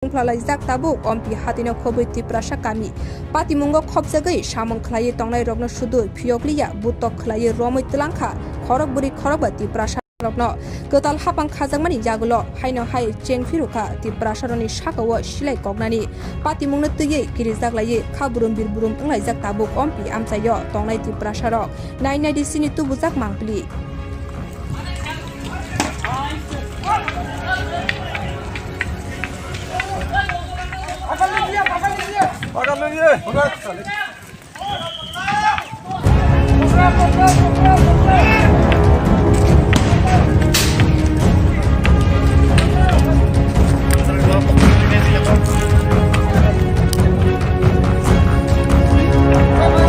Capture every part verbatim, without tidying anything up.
Wngphlalaijak tabuk ompi hatino khobwi Tiprasa kami. Patimungo khopjagwi samung khlaiwi tongnairokno sudui phiyokliya butok khlaiwi romwi twlangkha khorok bwrwi khorokba Tiprasarokno. Kwtal hapang khajakmani yagulo haino hai chengphirukha Tiprasarokni sakao silai koknani. Patimungno twiwi kirijaklaiwi kha burum bir burum wnglaijak tabuk ompi amchaio tongnai Tiprasarok. Nai naidi chini tubujak mangpili.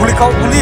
Guli kau, guli.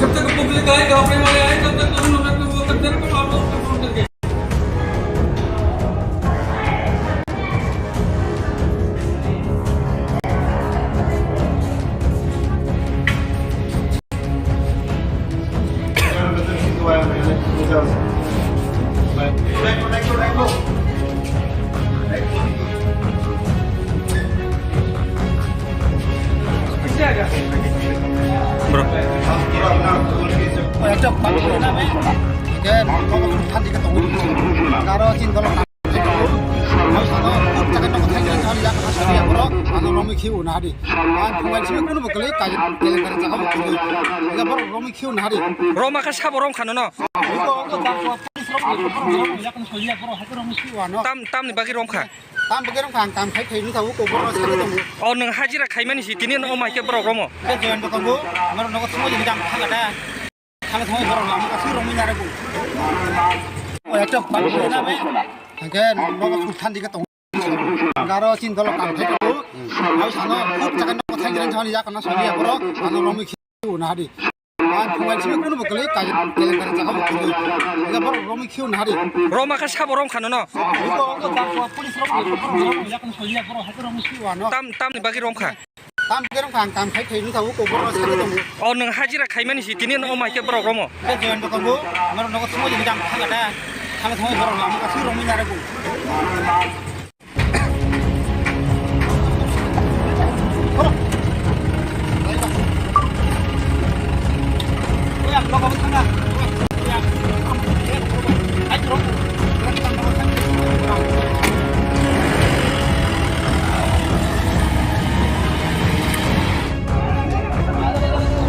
जब तक पब्लिक आए, घबराने वाले आए, तब तक दोनों लोगों को वो करते रहो, आप लोग फोन करके। Bro. Oya chok, bang, bang, bang. Oke, bang, bang, bang, bang. Garo chin dolo. Ano romwi khiu na hadi. Ang phungai simi kunu bwkali kai kelengkari jaga bwkali. Ya borok romwi khiu na hadi. Roma kha sabo rom khano no. Tam, tamni bagwi rom kha. Tam bagwi rom kha, ang tam khai khai nung thabu ko borok sai tongo. O nwng hajira khaimani si tini no mai khe borok romo. Ke join to tongo. Amar nogo thangwi jam kha gada. Thangwi thangwi borok lama kasui romwi nare bo. Oya chok, bang, bang, bang. Hingke nogo suk than dike tong. Garo chin dolo kam thai ko. Au sano khub jaga no thai jani jani yak na soli ya boro. Ano romwi khiu na hadi. Ang phungai simi kunu bwkali kai kelengkari jaga bwkali. Ya boro romwi khiu na hadi. Roma kha sabo rom khano no. Iko ko police rom yak na soli ya boro hai romwi khiu ano. Tam, tamni bagwi rom kha. Tam khe rong phang tam khai thai nung thabu ko borok sai tongo. O nwng hajira khaimani si tini no mai khe borok romo. Ke join to tongo. Amar nogo thangwi jam kha gada. Thang thangwi borok lama kasui romwi nare bo.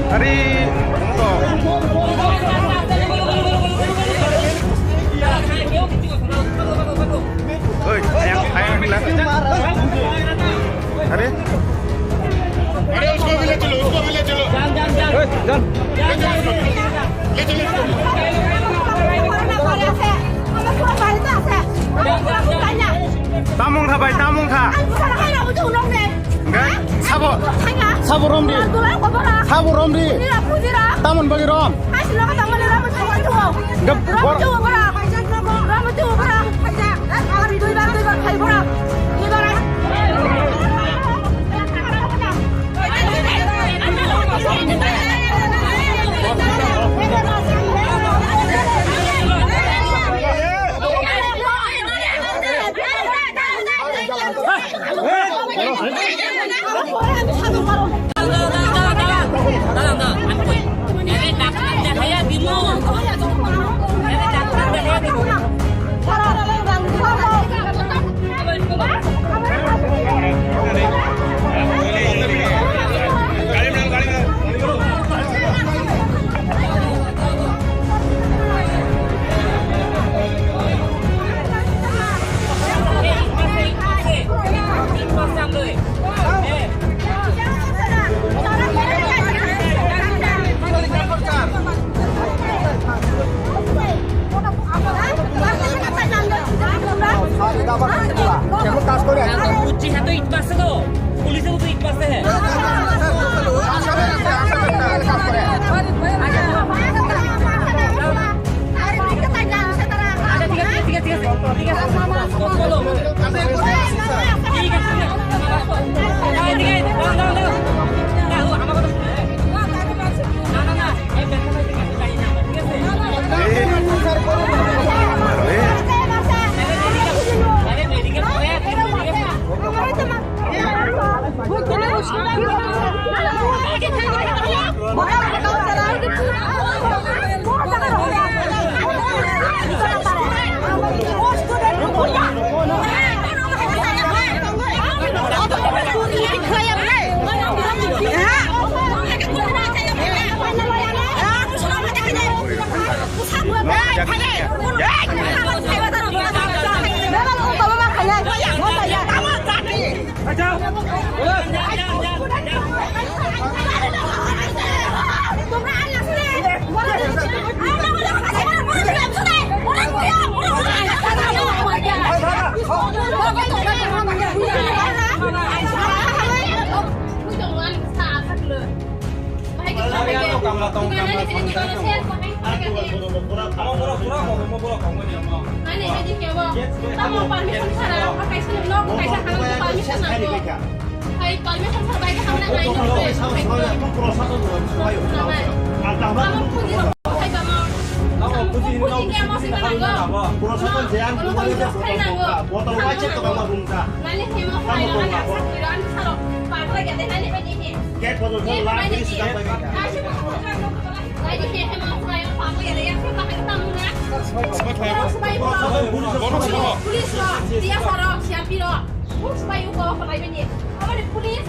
Ari, oi, ayang, ayang, ayang. Are? अरे उसको भी ले चलो, उसको भी ले चलो। ए, जान। ले चलो, ले चलो। Tamung kha bai, tamung kha. Enggak? Sabo. Sabo rom di. Sabo rom di. Tamon bagi rom. Enggak, bor- Bucchi hai to itpase do, police o to itpase hai. Acha, thik ase, thik ase, thik ase, thik ase. Bolo. Thik ase. Thik ase, thik ase. Dao, dao, dao. Na, o, ama kotha shuni. Na, na, na.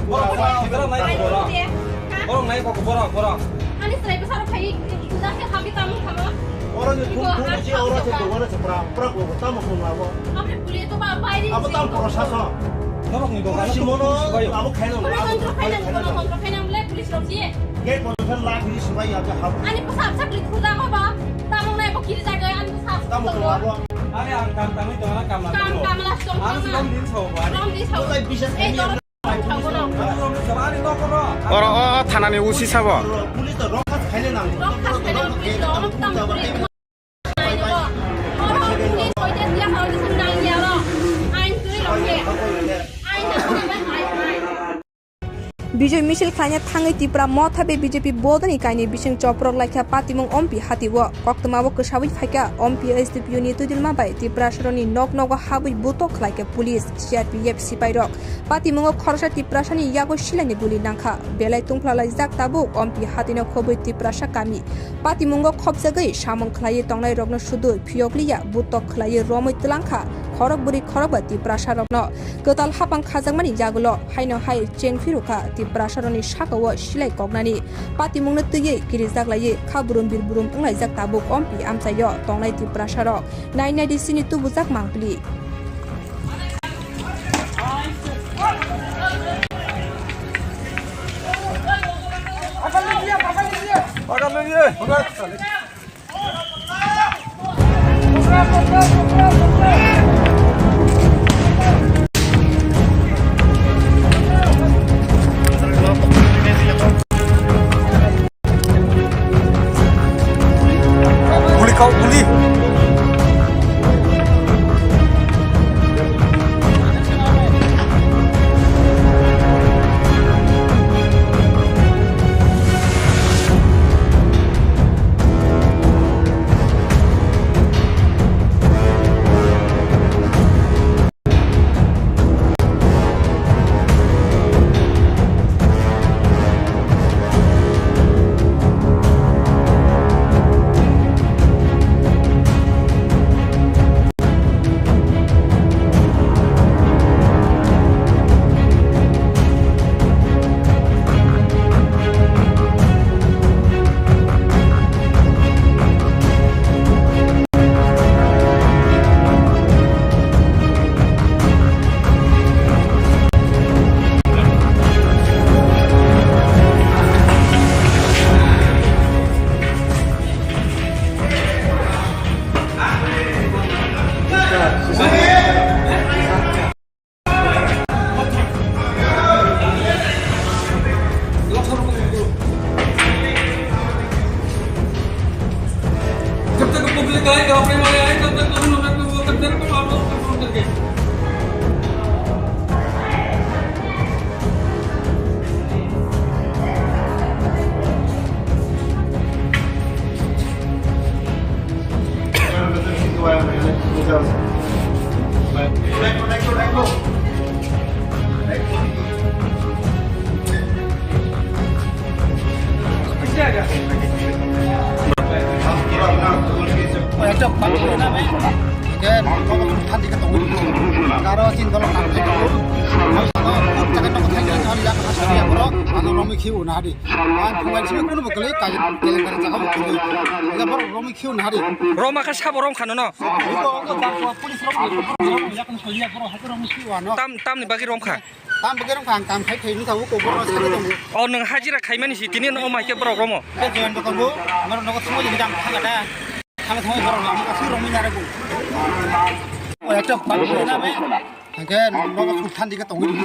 Borok nai kok, borok, borok. Borok nai kok, borok, borok. Ani chwrai bwsa rok phai, puja khe kha khe tamo kha mo. Oro ni phung phung je oro se dogan se pra pra ko tamo ko ma bo. Apre puli to ba bai ni. Abo tam prosason. Norok ni dogan. Simono abo khaino. Kono kontro khaina, kono kontro khaina mle police rok je. Gate kontro khaina la police bai ya ha. Ani bwsa bwsa kri khuda mo ba. Tamo nai bo kiri jaga ani bwsa. Tamo ko ma bo. Ani ang kam tangwi tongna kam la. Kam kam la tong. Ani rom din so ba. Rom din so. Ei dor. Oro o thanani usi sabo. Bijoi misil khlaina thangwi Tipra Motha bai B J P bodoni kainwi bising choprok laikha patimung Ompi hatio. Koktwmao kwsawi phaikha Ompi S D P O ni twidulma bai Tiprasarokni nok nogo habwi butok khlaikha police, C R P F sipairok. Patimungo khoroksa Tiprasani yago silaini guli nangkha. Belai tungphla laijak tabuk Ompi hatino khobwi Tiprasa kami. Patimungo khopjagwi samung khlaiwi tongnairokno sudui phiyokliya butok khlaiwi romwi twlangkha khorok bwrwi khorokba Tiprasarokno. Kwtal hapang khajakmani yagulo haino hai chengphirukha Tiprasarokni sakao silai koknani. Patimungno twiwi kirijak laiwi kha burum bir burum wnglaijak tabuk Ompi amchaio tongnai Tiprasarok. Nai nai di sini tubujak mangpili. Guli kau, guli. Ke nogo thum thandi ke tongo. Garo chin dolo kam khe tongo. Ang sano khub jaga nogo thang thang thang yak na sari ya borok. Ano romwi khiu na hadi. Ang phungai simi kunu bo kwlwi kai kele kare jaga bo kwlwi. Ya borok romwi khiu na hadi. Roma kha sabo rom khano no. Iko iko dar ko police rok yak na sari ya borok hadi romwi khiu ano. Tam tamni bagwi rom kha. Tam bagwi rom kha ang kam khai khai nung thago ko borok sakhe tongo. O nwng hajira khaimani si tini no mai khe borok romo. Ke joyan bo tongo. Ngaro nogo thumwi jang thanga da. Thangwi thangwi borok lama kasui romwi narago. O ekta bang na be. Hingke nogo suk thandi ke tongwi di.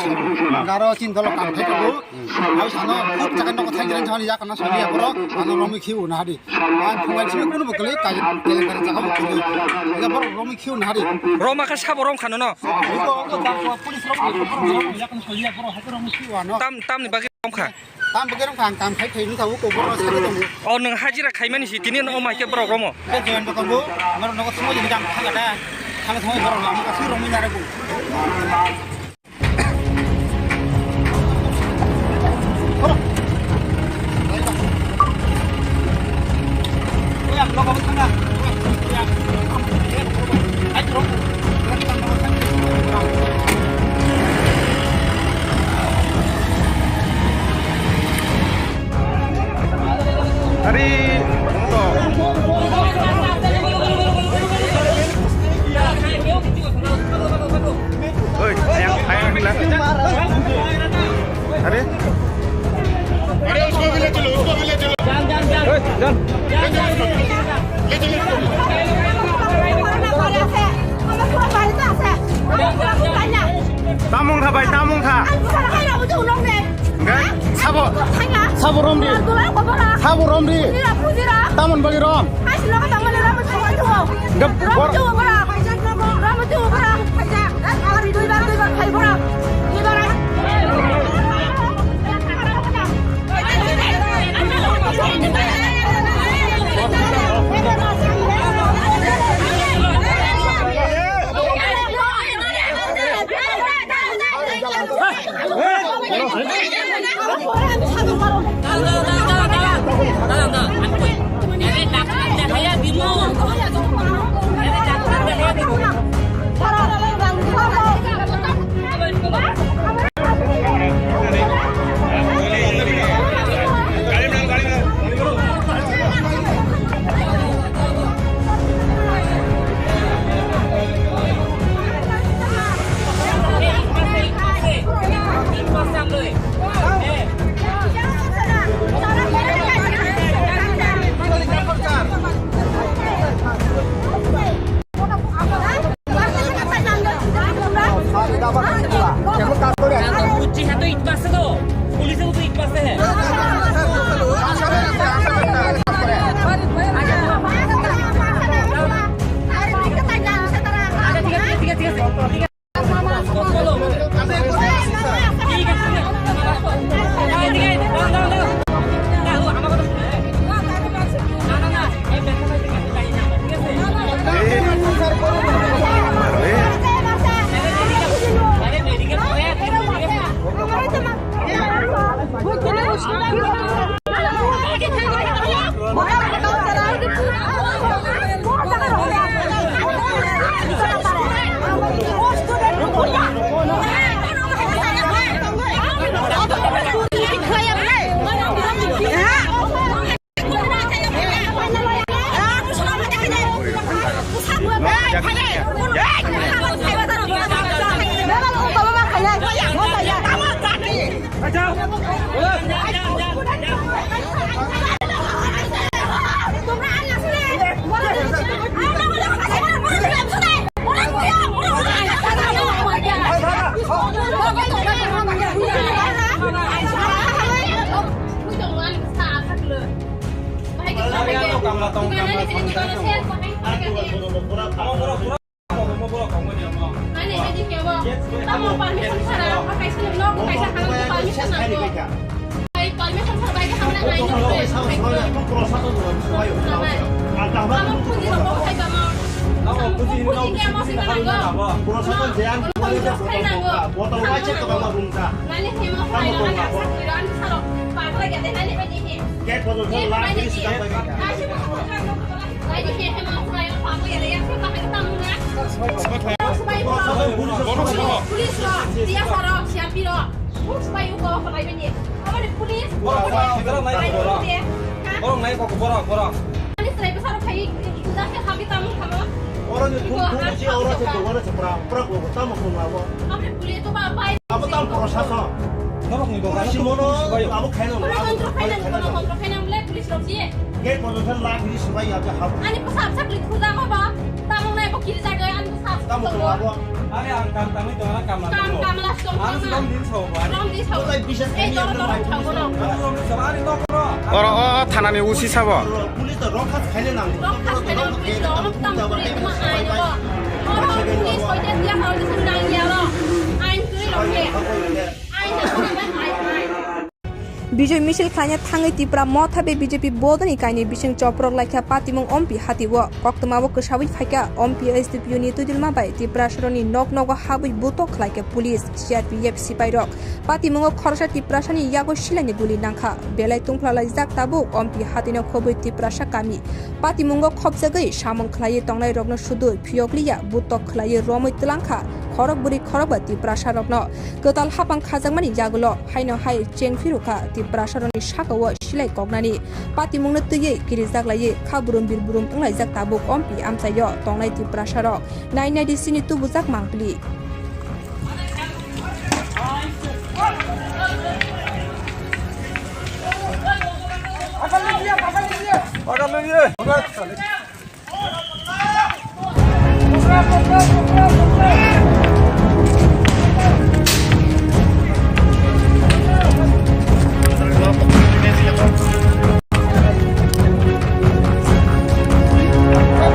Garo chin dolo kam khai tongo. Ang sano khub jaga nogo thang jang thang yak na sari ya borok. Ano romwi khiu na hadi. Ang phungai simi kunu bo kwlwi kai kele kare jaga bo kwlwi. Ya borok romwi khiu na hadi. Roma kha sabo rom khano no. Iko iko dar ko police rok yak na sari ya borok hadi romwi khiu ano. Tam tamni bagwi rom kha. Tam bagwi rom kha ang kam khai khai nung thago ko borok sakhe tongo. O nwng hajira khaimani si tini no mai khe borok romo. Ke joyan bo tongo. Ngaro nogo thumwi jang thanga da. Thangwi thangwi borok lama kasui romwi narago. Ari, oi, ayang, ayang, bilang. Are? अरे उसको भी ले चलो, उसको भी ले चलो। Tamung tha bai, tamung tha. Enggak, sabo, sabo rom di. Sabo rom di. Tamon bagi rom. Gap, bor. Bucchi ha to itpase do. Police to itpase hai. Permission sara, permission nango. Permission sara bai khamna nai no. Amo puji rok bo khai ba mo. Puji ni amo sing nango. Sai nango. Nani himo khai ra na sa kira an saro. Pagla gade nani bai ni. Gate bodo. Gate bai ni. Ai si mo. Police rok, D S R rok, C R P rok, buj bai uko kholai bini. Aboni police, borok nai kok, borok, borok. Ani chwrai bwsarok khai, puja khe khabi tamo khamo. Oro ni thum thum si oro se dogana se pra pra ko tamo ko abo. Aboni police to ba bai. Abo tam prosason. Norok ni dogana. Police mono abo khaino. Kono kontro khaino, kono kontro khaino bole police rok si. Gate bondo thang lak ni sibai ya ha. Ani bwsa bwsa kli khuda ko ba. Tamo nai bo kiri jaga ani bwsa. Tamo ko abo. Ani ang kam tangwi tongna kam na. Kam kam la song. Ani song din so ba. Song din so. Ei doro doro thang ko. Ani song din so ani nok. Oro o thanani usi sabo. Police to rokha khaile nang. Rokha khaile police to rokha khaile ma ai no. Oro police hoite dia haro de sung nang ya ro. Ain tui rokhe. Ain na ko ba ai ai. Bijoy misil khlaina thangwi Tipra Motha bai B J P bodoni kainwi bising choprok laikha patimung Ompi hatio. Koktwmao kwsawi phaikha Ompi S D P O ni twidulma bai Tiprasarokni nok nogo habwi butok khlaikha police, C R P F sipairok. Patimungo khoroksa Tiprasani yago silaini guli nangkha. Belai tungphla laijak tabuk Ompi hatino khobwi Tiprasa kami. Patimungo khopjagwi samung khlaiwi tongnairokno sudu phiyokliya butok khlaiwi romwi twlangkha khorok bwrwi khorokba Tiprasarokno. Kwtal hapang khajakmani yagulo haino hai chengphirukha Tiprasarokni sakao silai koknani. Patimungno twiwi kirijaklaiwi kha burum bir burum wnglaijak tabuk Ompi amchaio tongnai Tiprasarok. Nai nai di sini tubujak mangpili.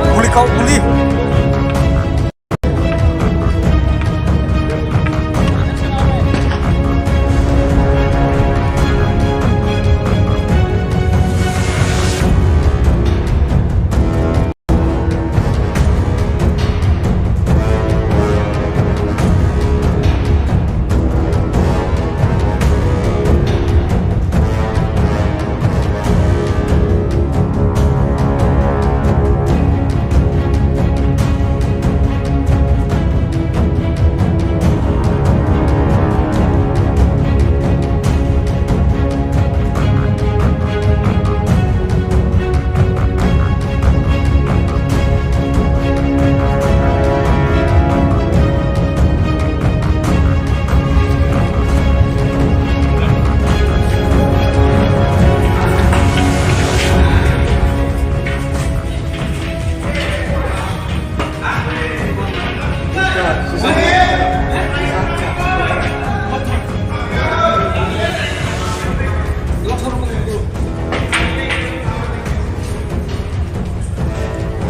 Guli kau, guli.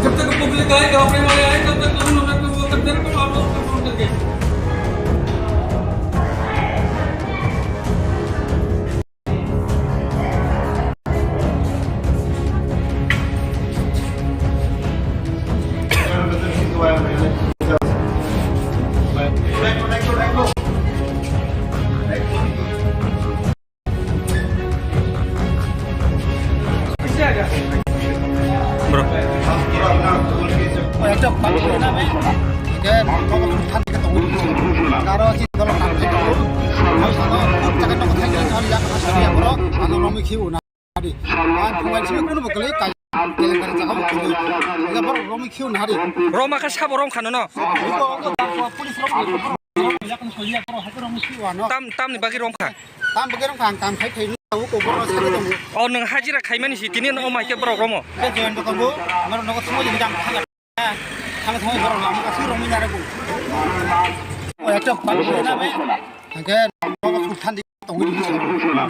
जब तक पब्लिक आएगा, अपने वाले आए, तब तक हम लोग को वो करते रहेंगे, आप लोग को फोन करके। Bro. Oke, Roma kha sabo rom khano no. Tam, tamni bagwi rom kha. Tam bagwi rom kha, ang kam khai thai ni tabuk ko borok sakhe tongo. O nwng hajira khaimani si tini no mai khe borok romo. Khe join dokan bo, maro nogo thangwi jang thang. Thang thangwi borok lama ka su romwi nare bo. O ya chok pan na be. Hangke nogo su thandi tongwi di.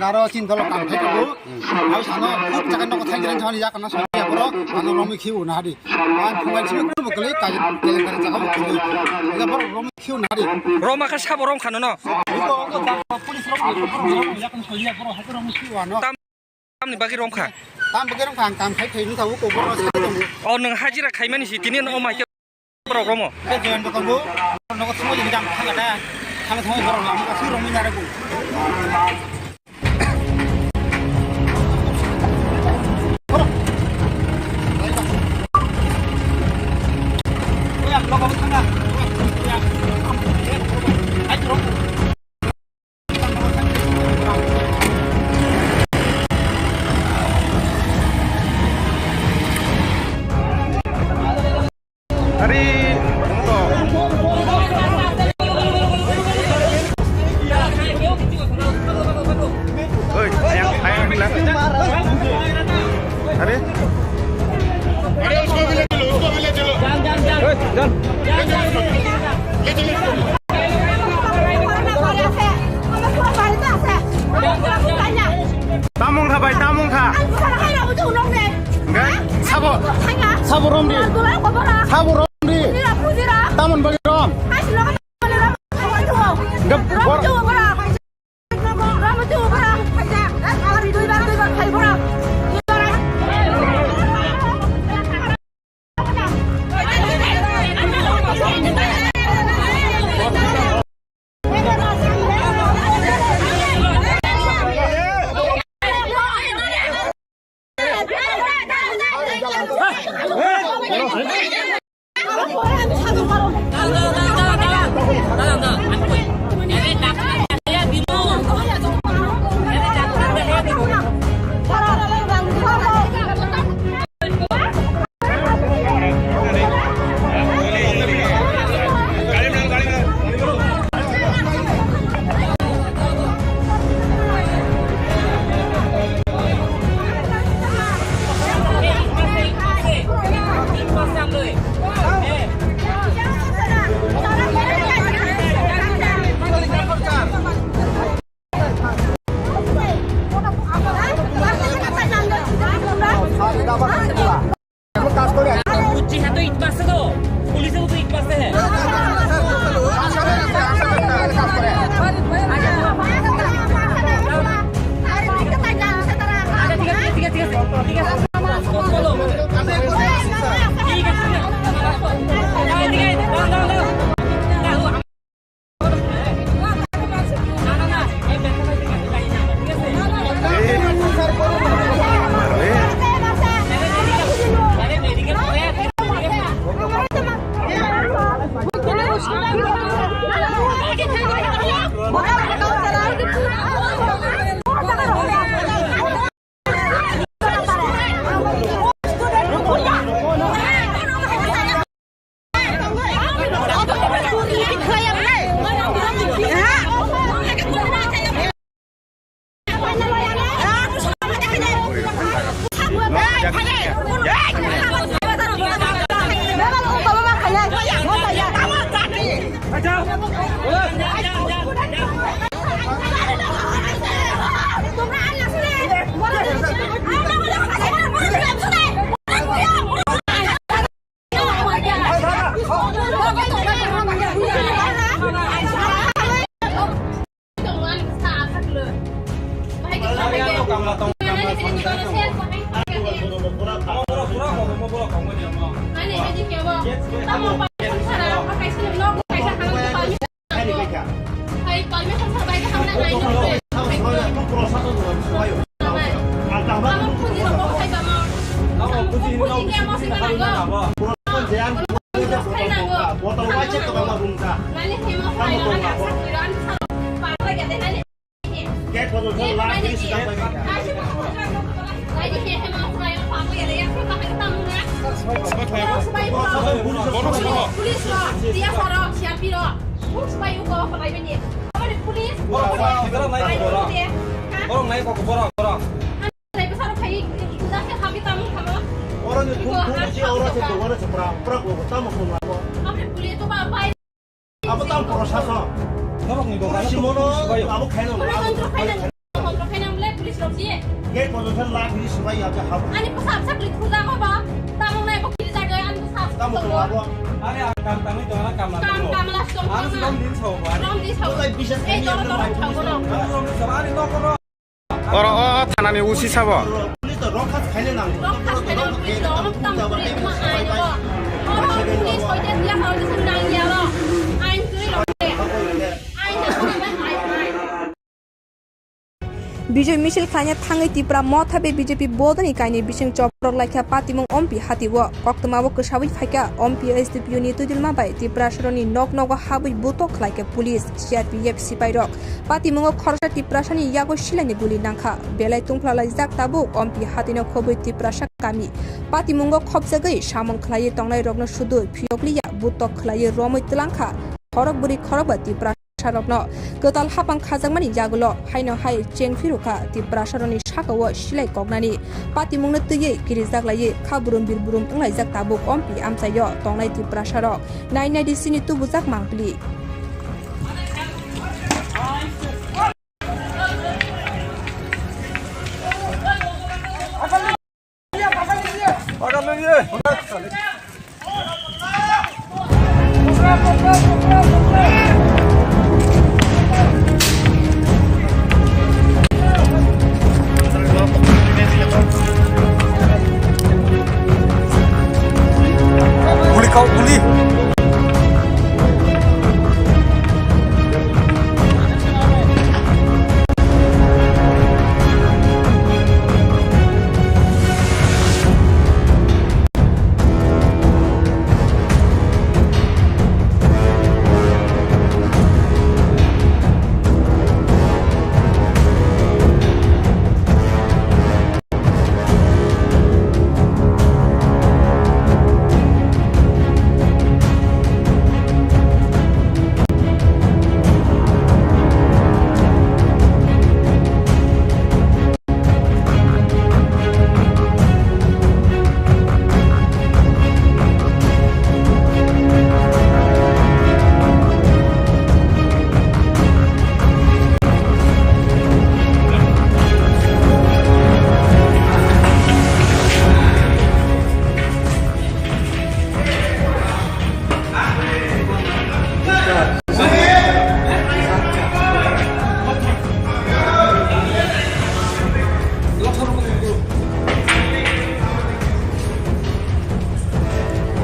Garo chin dolo kam khai tongo. Au sano khub jaga nogo thang jang thang ya kana so ya borok, ano romwi khiu na hari. Ang phungai simi kuno bo kwlwi, kai, kai, kai, jaga bo kwlwi. Ega borok romwi khiu na hari. Roma kha sabo rom khano no. Iko, iko, police rok, police rok, yakni soli ya, borok hai romwi khiu ano. Tam, tamni bagwi rom kha. Tam bagwi rom kha, ang kam khai thai ni thabu ko borok sa tongo. O nwng hajira khaimani si tini no mai khe borok romo. Ke join dokan bo, nogo thangwi jang thang ada. Thang thangwi borok lama ka su romwi nare bo. अरे, अरे, उसको भी ले चलो, उसको भी ले चलो। Tamung kha bai, tamung kha. Enggak, sabo, sabo rom di. Sabo rom di. Tamon bagi rom. Enggak, bor- Borok nai kok, borok, borok. Borok ni thum thum se oro se dogan se pura, pura ko tamo ko ma ko. Abo tamo prosason. Borok ni dogan. Police mono abo khaino. Gate pojok se lak ni subai ya ha. Ani bwsa bwsa kli thuja ko ba. Tamo nai bo kiri jaga ani bwsa. Tamo ko abo. Ani ang kam tangwi dogan kam la. Kam kam la. Ani sigon din so ba. Rom di so. Ei doro doro thang ko. Ani rom di so ani nokoro. Oro o thanani usi sabo. Police to rokha khaile nango. Rokha khaile police to rokha khaile police ma ai no. Oro police hoite dia hor dis nang ya ro. Ain tui ro. Ain na ai ai. Bijoy misil khlaina thangwi Tipra Motha bai B J P bodoni kainwi bising choprok laikha patimung Ompi hatio. Koktwmao kwsawi phaikha Ompi S D P O ni twidulma bai Tiprasaroni nok nogo habwi butok khlaikha police, C R P F sipairok. Patimungo khoroksa Tiprasani yago silaini guli nangkha. Belai tungphla laijak tabuk Ompi hatino khobwi Tiprasa kami. Patimungo khopjagwi samung khlaiwi tongnairokno sudui phiyokliya butok khlaiwi romwi twlangkha khorok bwrwi khorokba Tiprasa. Tiprasarokno kwtal hapang khajakmani yagulo haino hai cheng phirukha Tiprasarokni sakao silai koknani patimungno twiwi kirijaklaiwi kha burum bir burum wnglaijak tabuk ompi amchaio tongnai Tiprasarok. Nai nai di sini tubujak mangpili.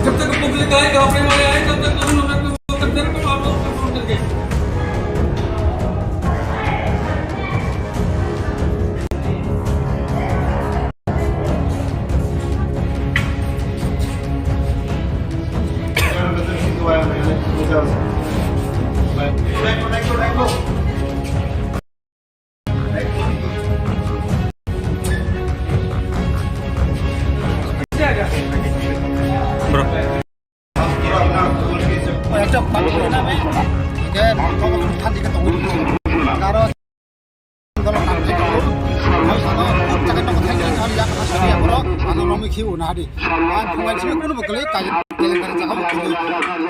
जब तक पब्लिक आएगा, अपने वाले आए, तब तक तो हम लोग को करते रहो, आप लोग को करते रहो। Ano romwi khiu na hadi. Ang thumai simi kunu bo kwlwi kai, kelengkari jaga bo kwlwi.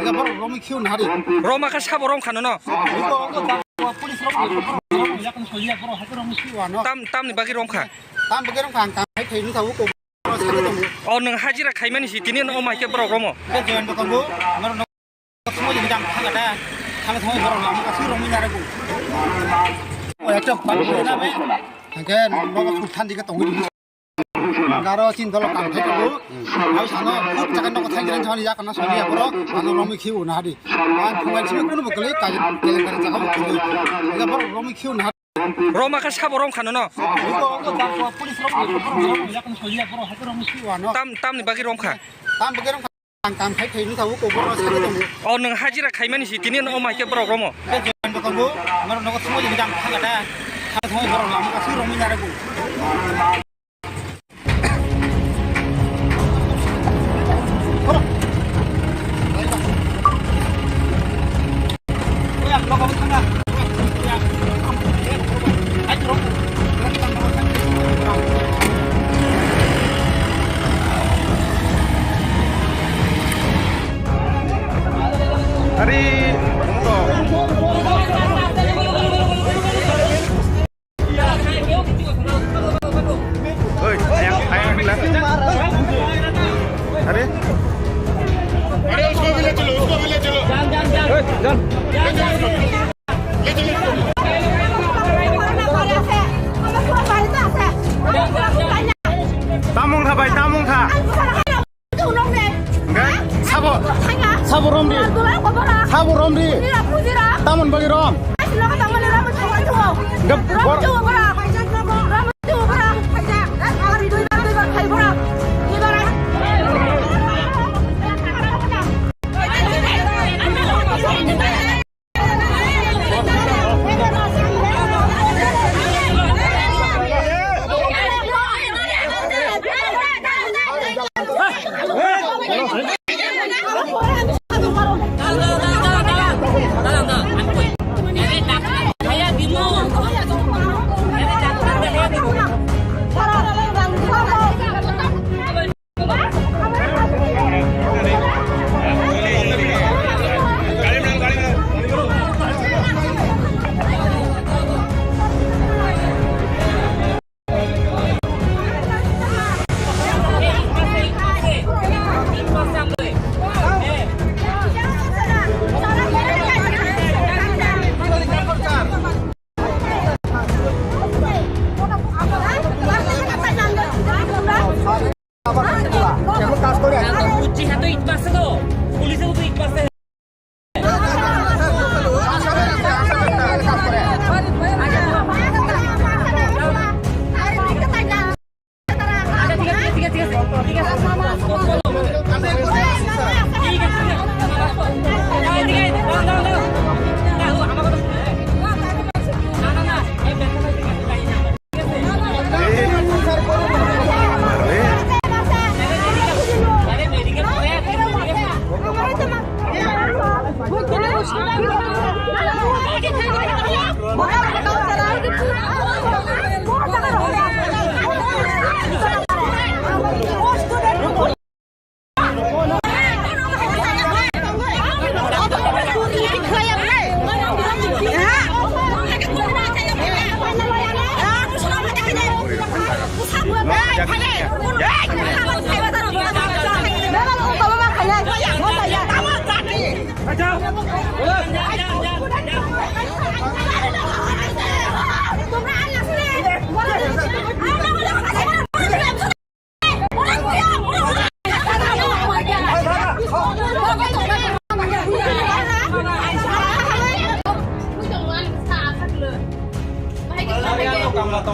Ega borok romwi khiu na hadi. Roma kha sabo rom khano no? Iko, iko, police rok, police rok, yakni soli ya, borok hai romwi khiu ano. Tam, tamni bagwi rom kha? Tam bagwi rom kha, ang kam khai thai nung thabu ko. O nwng hajira khaimani si tini no mai khe borok romo. Ke join bo tongo, amaro no thumai jang thanga da. Thanga thumai borok lama ka sui romwi narago. O ya chok pa na be. Hangke no ko thandi ka tongo. Garo chin dolo kam thai ko. Au sano khub jaga no thai jang thani ya kana sani ya boro. Ano romwi khiu na hadi. Ang thumai simi kunu bo kwlwi kai, kelengkari jaga bo kwlwi. Ega borok romwi khiu na hadi. Roma kha sabo rom khano no? Iko, iko, police rok, police rok, yakni soli ya, borok hai romwi khiu ano. Tam, tamni bagwi rom kha? Tam bagwi rom kha. Ang kam khai thai nung thabu ko borok saka tongo. O nwng hajira khaimani si tini no mai khe borok romo. Ke join bo tongo, amaro nogo thumai jang thanga da. Thanga thumai borok lama ka sui romwi narago. Ari, oi, ayang, ayang, ayang. Ari. Ari, usko bhi le chalo, usko bhi le chalo. Oi, jal. Tamung kha bai, tamung kha. Enggak, sabo. Sabo rom di. Sabo rom di. Tamon bagi rom. Enggak, bor-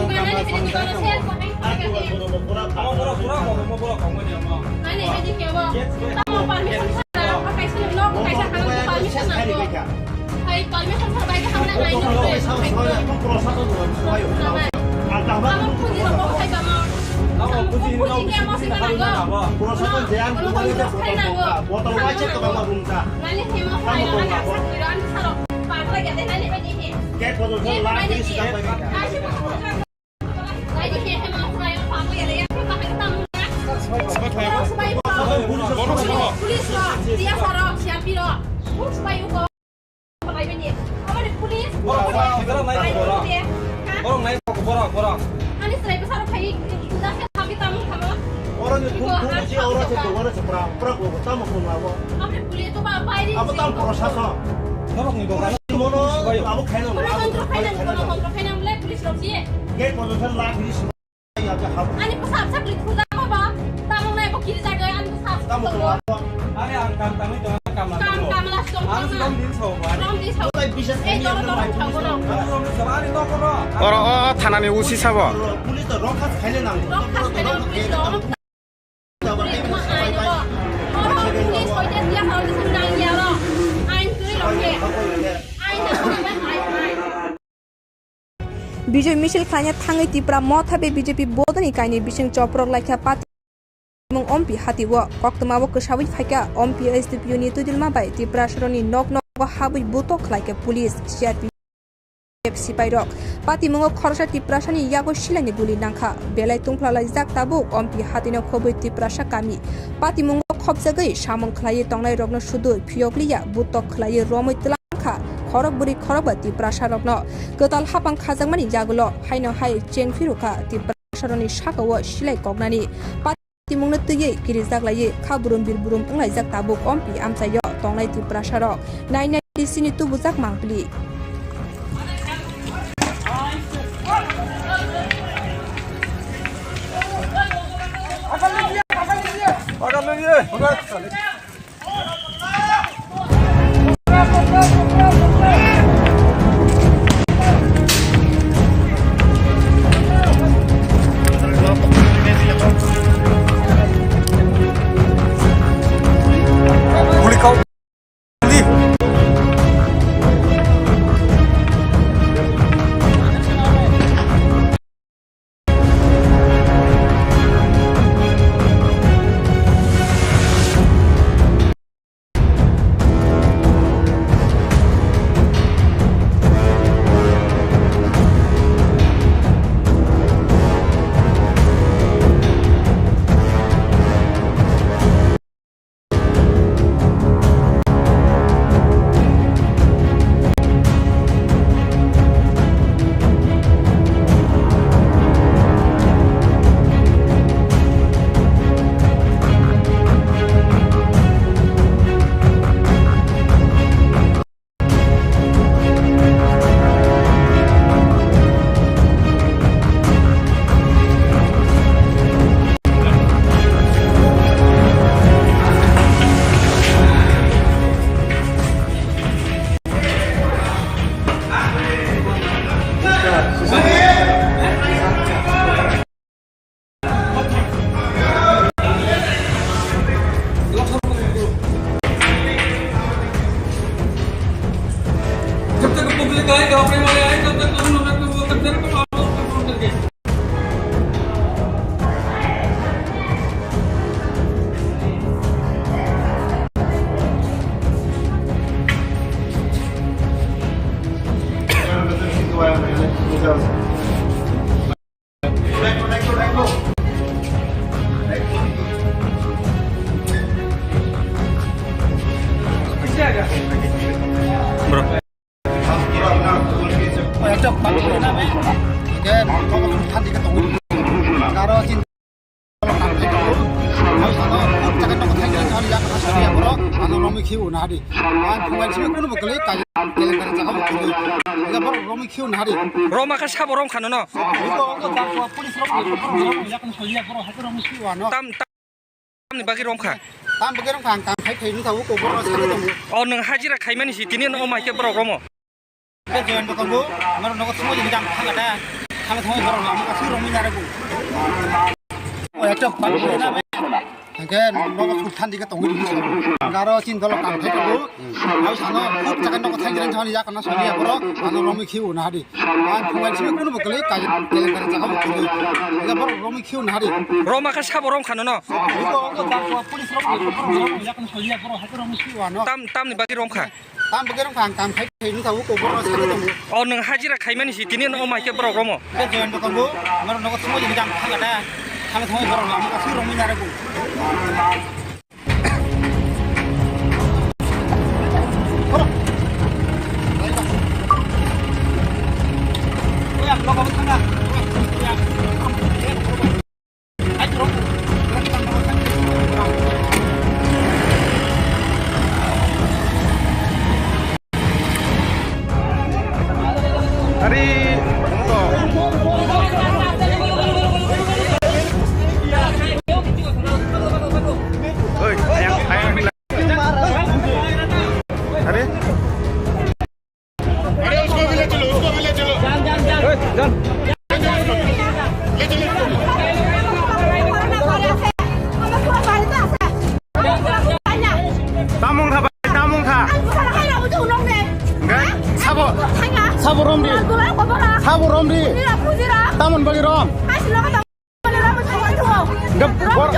Borok, borok, borok, borok, borok, borok, borok. Ani chwrai bwsarok phai, puja khe thangwi tamo thamo. Oro ni phung phung si oro se oro se pra pra ko tamo ko ma bo. Apre police to ba bai ri. Abo tam prosason. Borok ni dogan. Mono abo khaina. Kono kontro khaina, kono kontro khaina mle police rok si. Gate prosason la police. Ani bwsa bwsa kiri thuja ba ba. Tamo nai bo kiri jaga ani bwsa bwsa. Tamo ko ma bo. Ani ang kam tangwi tong kam na. Kam kam la song. Ani kam din so ba. Kam din so. Ei doro doro thang ko. Oro o thanani usi sabo. Police to rokha khaile nang. Rokha khaile police to. Bijoy misil khlaina thangwi Tipra Motha bai B J P bodoni kainwi bising choprok laikha pati mung Ompi hatio. Koktwmao kwsawi phaikha Ompi S D P O ni twidulma bai Tiprasarokni nok nogo habwi butok khlaikha police, C R P F sipairok. Patimungo khoroksa Tiprasani yago silaini guli nangkha. Belai tungphla laijak tabuk Ompi hatino khobwi Tiprasa kami. Patimungo khopjagwi samung khlaiwi tongnairokno sudui phiyokliya butok khlaiwi romwi twlangkha khorok bwrwi khorokba Tiprasarokno. Kwtal hapang khajakmani yagulo haino hai chengphirukha Tiprasarokni sakao silai koknani. Timungno twiwi kirijak laiwi kha burum bir burum wnglaijak tabuk Ompi amchaio tongnai Tiprasarok. Nai nai D C ni tubujak mangpili. जब तक पब्लिक आएगा, अपने वाले आए, तब तक हम लोग आपको वो करते रहेंगे। Bro. একটা পানি না ভাই, একে ঠান্ডা দিকে তো কারো চিন্তা। Ano romwi khiu na hadi. Ang phungai simi kuno bwkali kai, kelengkari jaga bwkali. Ya, borok romwi khiu na hadi. Roma kha sabo rom khano no. Iko, iko, dak, police rok, police rok, yakni solia, borok haikhe romwi khiu ano. Tam, tamni bagwi rom kha? Tam bagwi rom kha, ang kam khai thai nung thago, ko borok sari tongo. O, nwng hajira khaimani si, tini no mai khe borok romo. Khe join bo tongo, norok nogo thumui ni dam kha gada. Ang thangwi borok lama kasui romwi narago. O ekta bang na be. Hingke nogo suk than dike tongwi di. Garo chin dolo kam khai tongo. Ang sano khub jaga nogo thang jani thani yak na soni ya borok. Ano romwi khiu na hadi. Ang thumai simi kunu bo kali kai kele kare jaga bo khiu. Ya borok romwi khiu na hadi. Roma kha sabo rom khano no. Iko iko police romwi yak na soni ya borok hai romwi khiu ano. Tam tam ni bagi rom kha. Tam bagwi rong phang kam khai khai nung thabu ko borok sai tongo. O nwng hajira khaimani si tini no mai khe borok romo. Ke join bo tongo, maro nogo thumoi jani jang thanga da. Thanga thumoi borok lama ka sui rong mi narago. Oya, logo thanga. Ari, oi, ayang, ayang. Ari. अरे उसको भी ले चलो, उसको भी ले चलो। ले चलो, ले चलो। Tamung tha bai, tamung tha. Enggak, sabo, sabo romri. Sabo romri. Tamon bagi rom. Enggak, bor-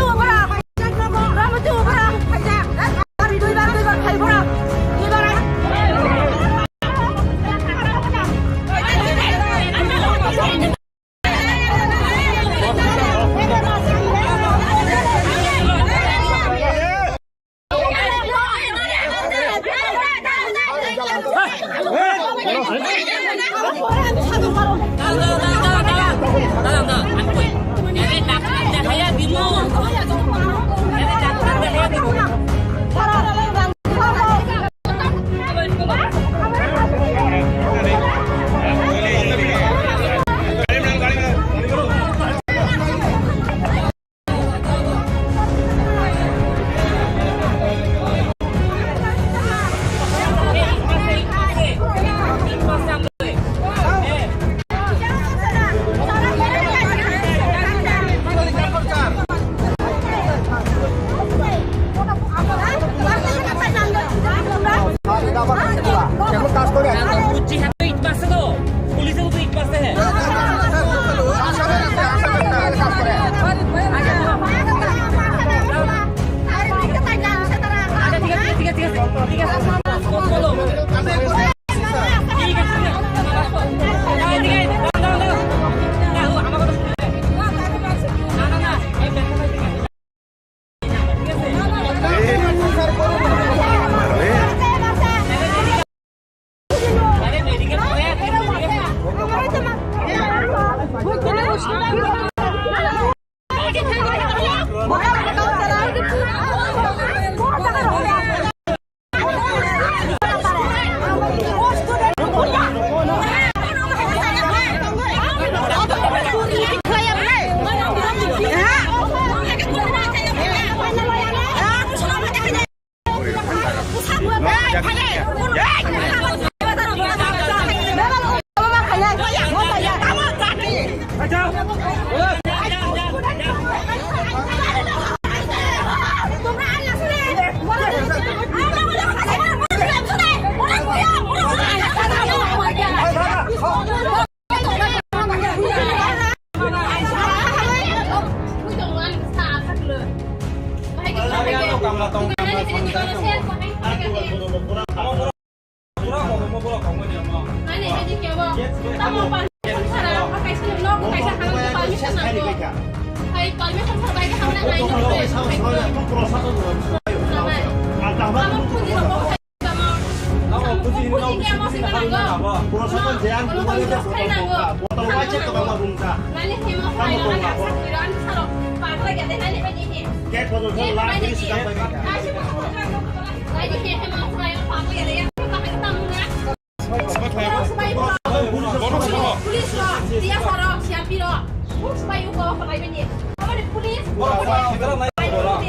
Police rok, D S R rok, C R P rok, bung swbai o kok khlai bini. Aboni police. Borok kisa nai borok.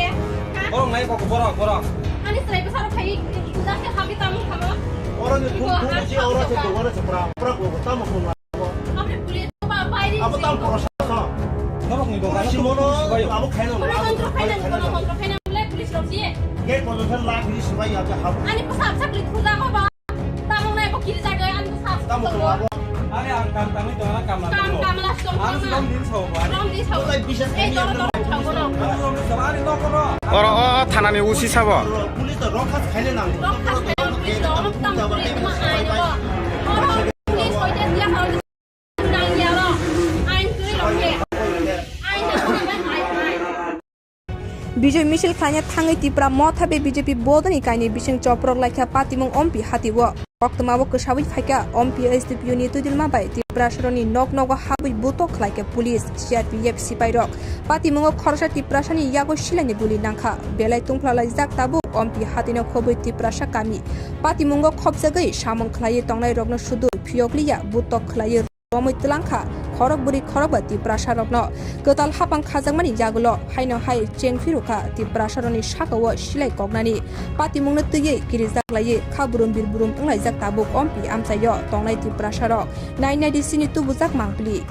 Borok nai kok borok, borok. Ani swbai bwsarok khai, just khe habwi tamo thamo. Oro ni phone phone si oro se dogano se pra pra ko tamo phone. Aboni police ba bairi. Abo tamo proshasok. Norokni dogano simono police bai. Abo khaino. Kono kontro khaina, kono kontro khaina, bole police rok je. Gate pojokhe lak hini swbai ya je habo. Ani bwsa bwsa klik khuja ko ba. Tamo nai bo kiri jaga ani bwsa bwsa. Tamo to abo. Ani ang kam kamwi to, ang kam kam kamla song. Ang song din so ba. Song din so. Ei dorong dorong thang kono. Ang song din so, ani nok kono. Oro o thanani usi sabo. Police to rokha khaina nang. Rokha khaina police to tamo tamo police ma ai no. Oro police hoite dia. Bijoi misil khlaina thangwi Tipra Motha bai B J P bodoni kainwi bising choprok laikha patimung Ompi hatio. Koktwmao kwsawi phaikha Ompi S D P O ni twidulma bai Tiprasarokni nok nogo habwi butok khlaikha police, C R P F sipairok. Patimungo khoroksa Tiprasani yago silaini guli nangkha. Belai tungphla laijak tabuk Ompi hatino khobwi Tiprasa kami. Patimungo khopjagwi samung khlaiwi tongnairokno sudu phiyokliya butok khlaiwi romwi twlangkha, khorok bwrwi khorok ba Tiprasarokno kwtal hapang khajakmani yagulo haino hai chengphirukha Tiprasarokni sakao silai koknani patimungno twiwi kirijak laiwi kha burum bir burum wnglaijak tabuk Ompi amchaio tongnai Tiprasarok. Nai nai di sini tubujak mangpili.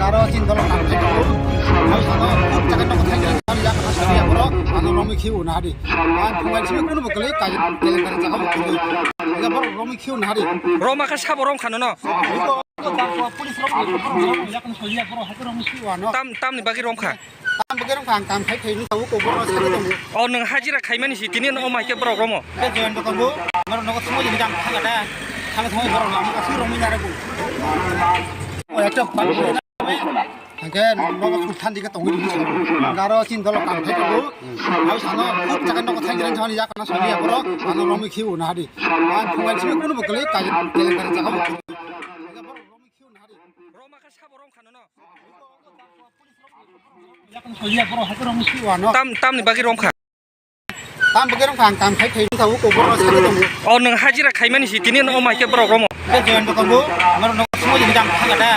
Aro chini dolo nang thai tongo. Ang sano kok jaga tongo thai tongo. Ang yak na sari aboro, ano romwi khiu na hari. Ang phungai simi kuno bo kwlwi kai, kele kare jaga bo kwlwi. Yak borok romwi khiu na hari. Roma kha sabo rom khano no. Police rok, police rok, yak na sari aboro, hake romwi khiu ano. Tam, tamni bagwi rom kha. Tam bagwi rom kha, ang kam khai khai nung tabuk ko borok sari tongo. O nwng hajira khaimani si tini no mai khe borok romo. Ke join bo tongo, maro nogo thumui ni dam thanga da. Thanga thumui borok lam ka sui romwi narago. O ekta Hingke nogo suk thandi ke tongwi rwdi se. Garo chin dolo kam khai tongo. Abo sano kuk jaga nogo thang jani thani yak na soni aboro ano romwi khiu na hari. Ang phungai simi kuno bo kwlwi kai kele kare jaga bo. Roma kha sabo rom khano no. Yak na soni aboro hake romwi khiu ano. Tam, tamni bagwi rom kha. Tam bagwi rong phang kam khai khai tabuk ko borok sari tongo. O nwng hajira khaimani si tini no mai khe borok romo. Ke join bo tongo, maro no sumo jini dam thanga da.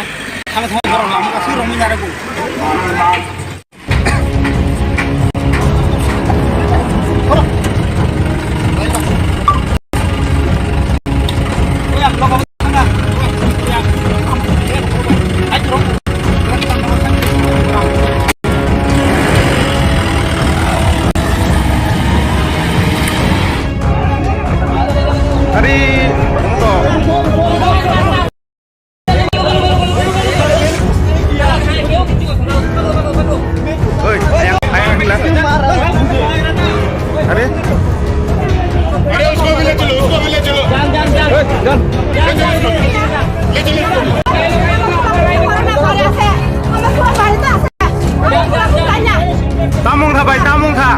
Thanga thanga borok lam ka sui romwi narago. Ari, ano to? Tamung tha bai, tamung tha.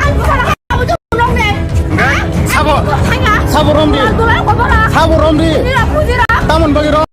Sabo, sabo romdi. Sabo romdi. Tamon bagi rom.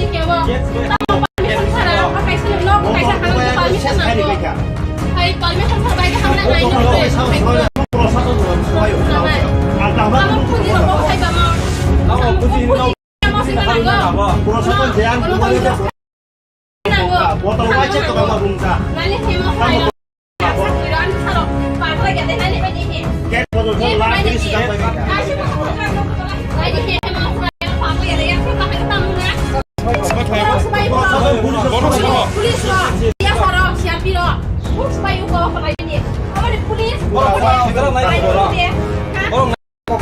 Hingke bor-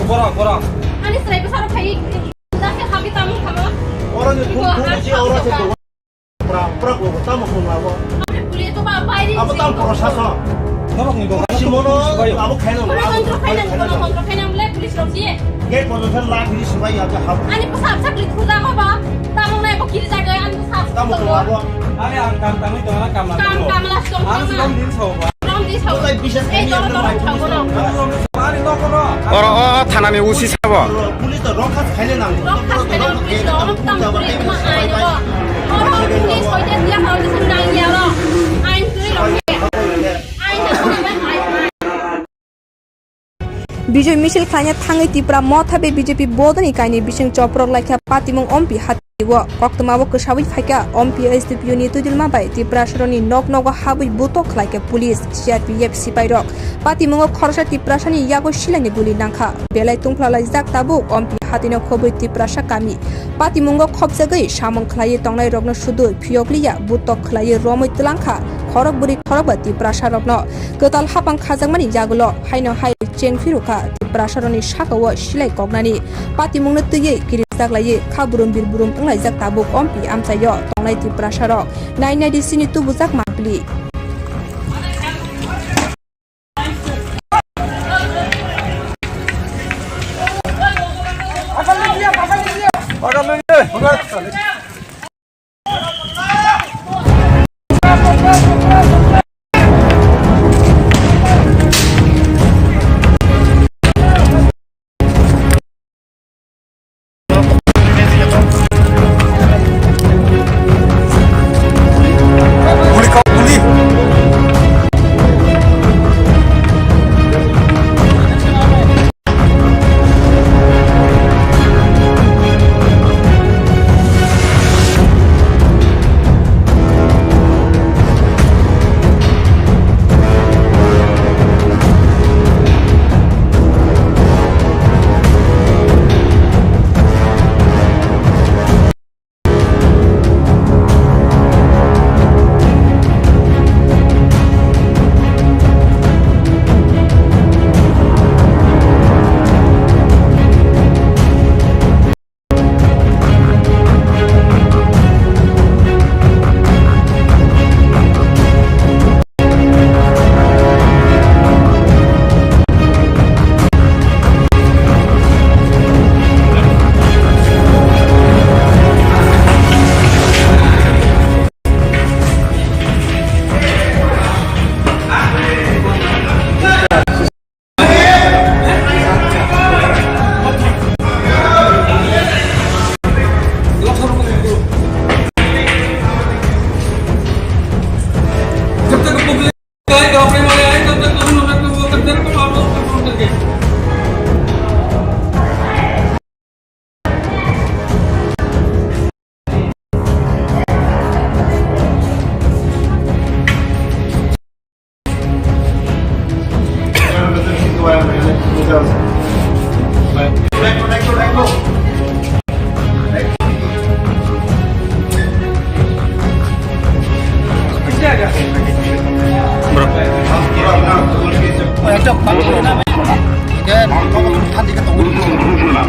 Borok, borok. Ani chwrai bwsarok phai, jase kami tamung kamo. Oro ni phung phung si oro se do. Pura, pura ko tamo phung abo. Ani police to ba bai ri. Abo tam prosason. Norok ni dogan. Simono abo khaino. Kono kontro khaina, kono kontro khaina bole police rok si. Gate kono thar la police bai ya ha. Ani bwsa bwsa kli thuda ko ba. Tamung nai bo kiri jaga ani bwsa bwsa. Tamo ko abo. Ani ang kam tamai to na kam la. Kam kam la song. Ani kam din so ba. Oro o thanani O C sabo. Bijoy misil khlaina thangwi Tipra Motha bai B J P bodoni kainwi bising choprok laikha patimung Ompi hati. O koktwmao kwsawi phaikha, Ompi S D P O ni twidulma bai Tiprasarokni nok nogo habwi butok khlaikha police, C R P F sipairok. Patimungo khoroksa Tiprasani yago silaini guli nangkha. Belai tungphlalaijak tabuk Ompi hatino khobwi Tiprasa kami. Patimungo khopjagwi samung khlaiwi tongnairokno sudui phiyokliya butok khlaiwi romwi twlangkha. Khorok bwrwi khorokba Tiprasarokno kwtal haphang khajakmani yagulo haino hai cheng phirukha Tiprasarokni sakao silai koknani patimungno twiwi kirijak laiwi kha burum bir burum wnglaijak tabuk ompi amchaio tongnai Tiprasarok. Nai naidi chini tubujak mangpili.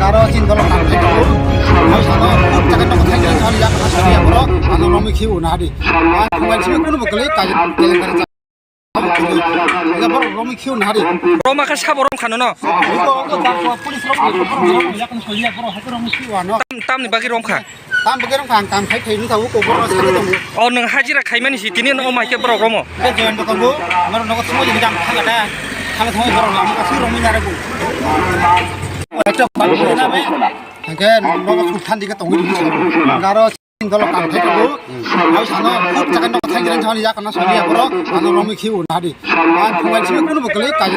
Aro chini dolo kang khe tongo. Ang sano kok jaga tongo, thai jani sani yak kha sani yak boro. Ano romwi khiu na hadi. Ang khumbai simi kunu bo kwlwi kai, kai, kai, kai. Abo khumbai. Ega boro romwi khiu na hadi. Roma kha sabo rom khano no. Iko, iko, dak, police rok, police rok, yak kha sani yak boro, hai romwi khiu ano. Tam, tamni bagwi rom kha. Tam bagwi rok ang kam khai thai nung thago, ko borok no sai tongo. O nwng hajira khaimani si tini no mai khe borok romo. Ke join bo tongo, maro nogo sumo jini dam thanga da. Thanga thangwi borok lama ka sui romwi narago. Ekta pang na be. Hake nogo suk than dikhe tongwi di. Garo sing dolo kam khai tongo. Hau sano khuk chakai nogo thang jani jani yak na sani ya borok, ano romwi khiu na di. Ang khumbai simi kunu bo kwlwi kai.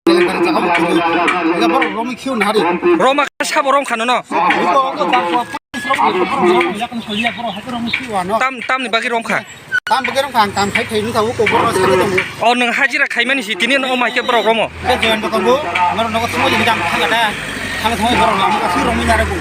Ega borok romwi khiu na hadi. Roma kha sabo rom khano no. Iko, iko, dak, police rok, police rok, yak kha sani yak boro, hai romwi khiu ano. Tam, tamni bagwi rom kha. Tam bagwi rom kha, ang kam khai thai nung thago, ko borok no sai tongo. O nwng hajira khaimani si tini no mai khe borok romo. Ke join bo tongo, maro nogo sumo jini dam thanga da. Thanga thangwi borok lama ka sui romwi narago.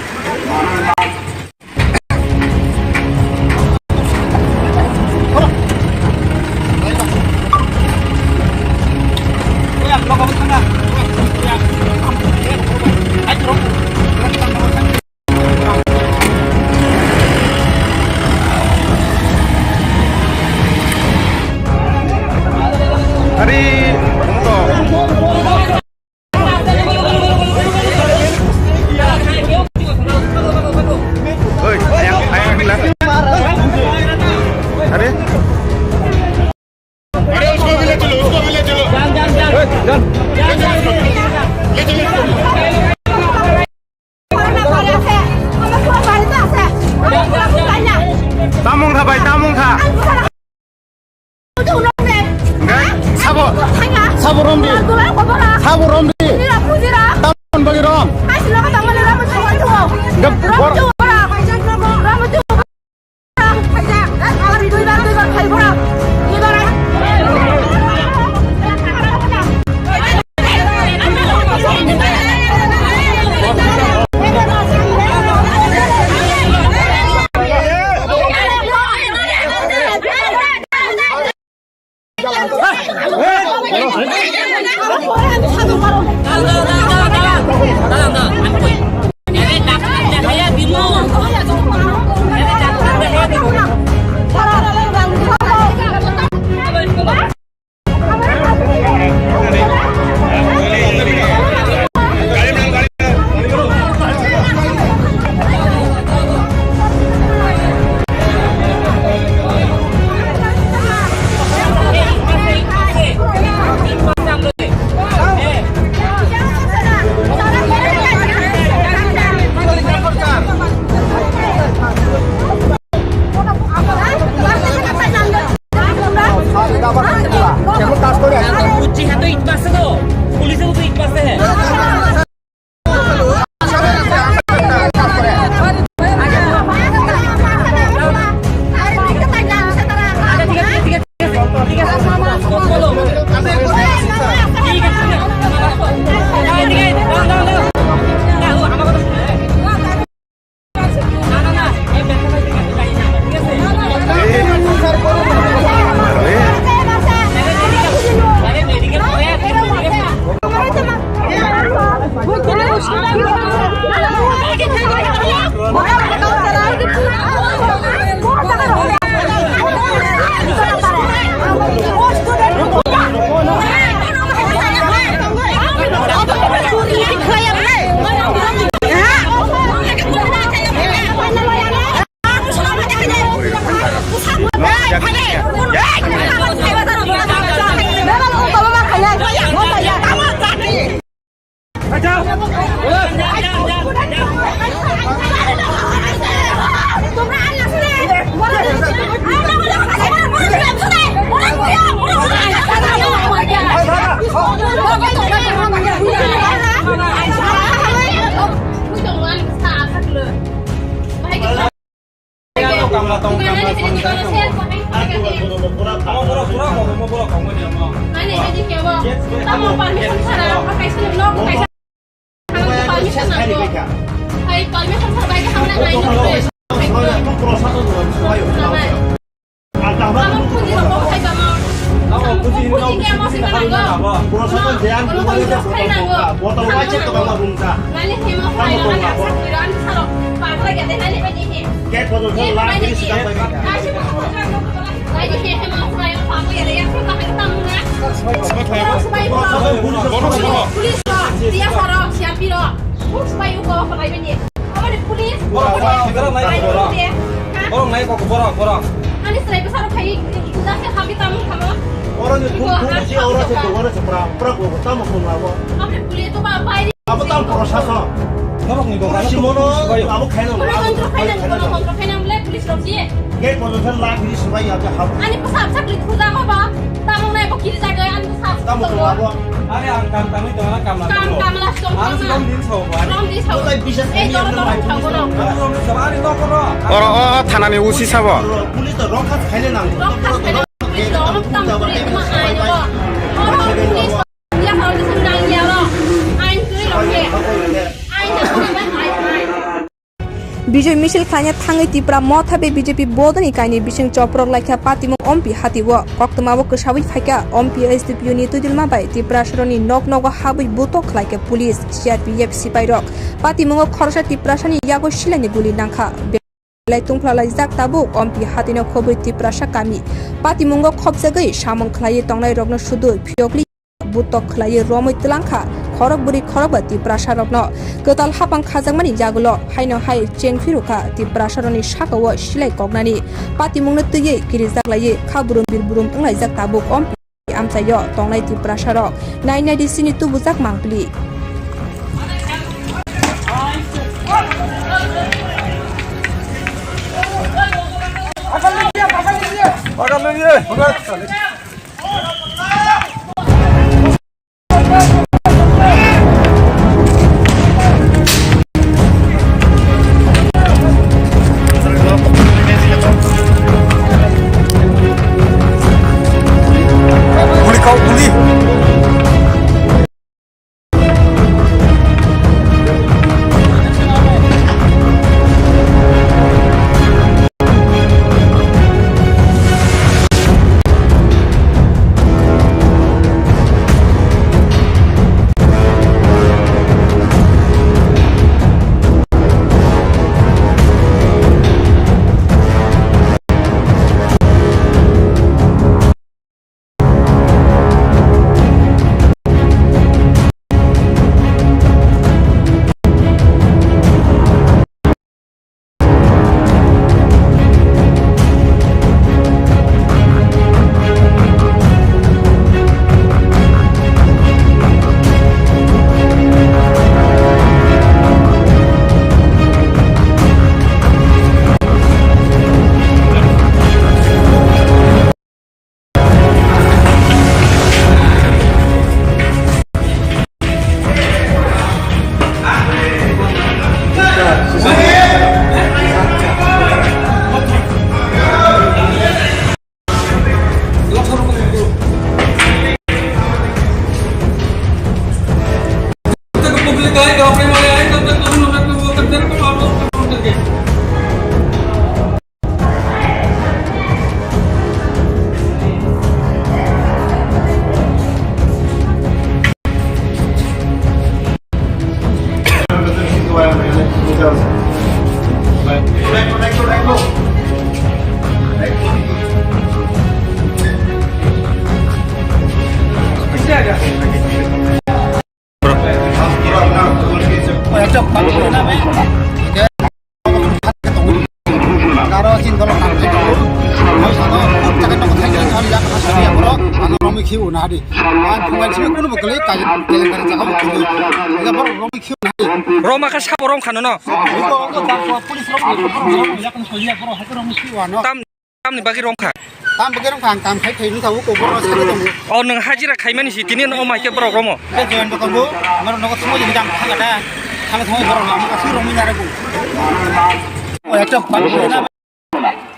Ari, Oi, ayang, ayang, bilang. Are? अरे उसको भी ले चलो, उसको भी ले चलो। ले चलो इसको। ले चलो इसको। Tamung tha bai, tamung tha. Sabo, sabo romdi. Sabo romdi. Tamon bagi rom. Gap, bor. Kamla tong, kamla tong, kamla tong. Omo borok, borok, omo borok, omo ni omo. Ani, ani kebo. Tamo permission sara, pakai sini, no, pakai sini. Permission nango. Hai, permission sara, pakai sini, nango. Tamo puji rokok hai tamo. Tamo puji, puji kemo sini nango. Nani hemo hai, nani sakura, ani saro, pakai lagi, nani pakai. Gate botol khe lak giri swkang bai kha. Borok nai kok, borok, borok. Oro ni thum thum si oro se to oro se pra pra ko tamo ko labo. Abo tamo prosason. Norokni dogano simono abo khaina. Abo kontro khaina, abo kontro khaina, bole police rok je. Gate botol khe lak giri swbai ya habo. Ani bwsa bwsa kli thuja ma ba. Tamo nai bo kiri jaga ani bwsa bwsa. Tamo ko labo. Are ang kam kamai tongna kam labo. Kam kam la song. Ang song din sao ba. Song din sao. Ei doro doro sao bono. Oro o thanani usi sabo. Police to rokha khaina nang. Rokha khaina. Police rok tam police ma ai no. Oro police. Bijoi misil khlaina thangwi Tipra Motha bai B J P bodoni kainwi bising choprok laikha patimung Ompi hatio. Koktwmao kwsawi phaikha Ompi S D P O ni twidulma bai Tiprasaroni nok nogo habwi butok khlaikha police, C R P F sipairok. Patimungo khoroksa Tiprasani yago silaini guli nangkha. Belai tungphla laijak tabuk Ompi hatino khobwi Tiprasa kami. Patimungo khopjagwi samung khlaiwi tongnairokno sudui phiyokli butok khlaiwi romwi twlangkha khorok bwrwi khorokba Tiprasarokno. Kwtal hapang khajakmani yagulo haino hai chengphi rwkha Tiprasarokni sakao silai koknani. Patimungno twiwi kirijak laiwi kha burum bir burum wnglaijak tabuk Ompi amchaio tongnai Tiprasarok. Nai nai di sini tubujak mangpili. Khiu na di. Ang phungan simi kuno bo kwlwi kai, keleng kare jaga bo kwlwi. Ya borok romwi khiu na di. Roma kha sabo rom khano no. Iko, iko, jar ko, police rok, borok rok, yakni solia, borok hai romwi khiu ano. Tam, tamni bagwi rom kha. Tam bagwi rom kha, ang tam khai khai nung thago, ko borok sai tongo. O nwng hajira khaimani si tini no mai khe borok romo. Be join bo tongo, amar nogo sumo jini jang kha kata. Khala thong borok lam ka su romwi nare ko. O ekta bang na.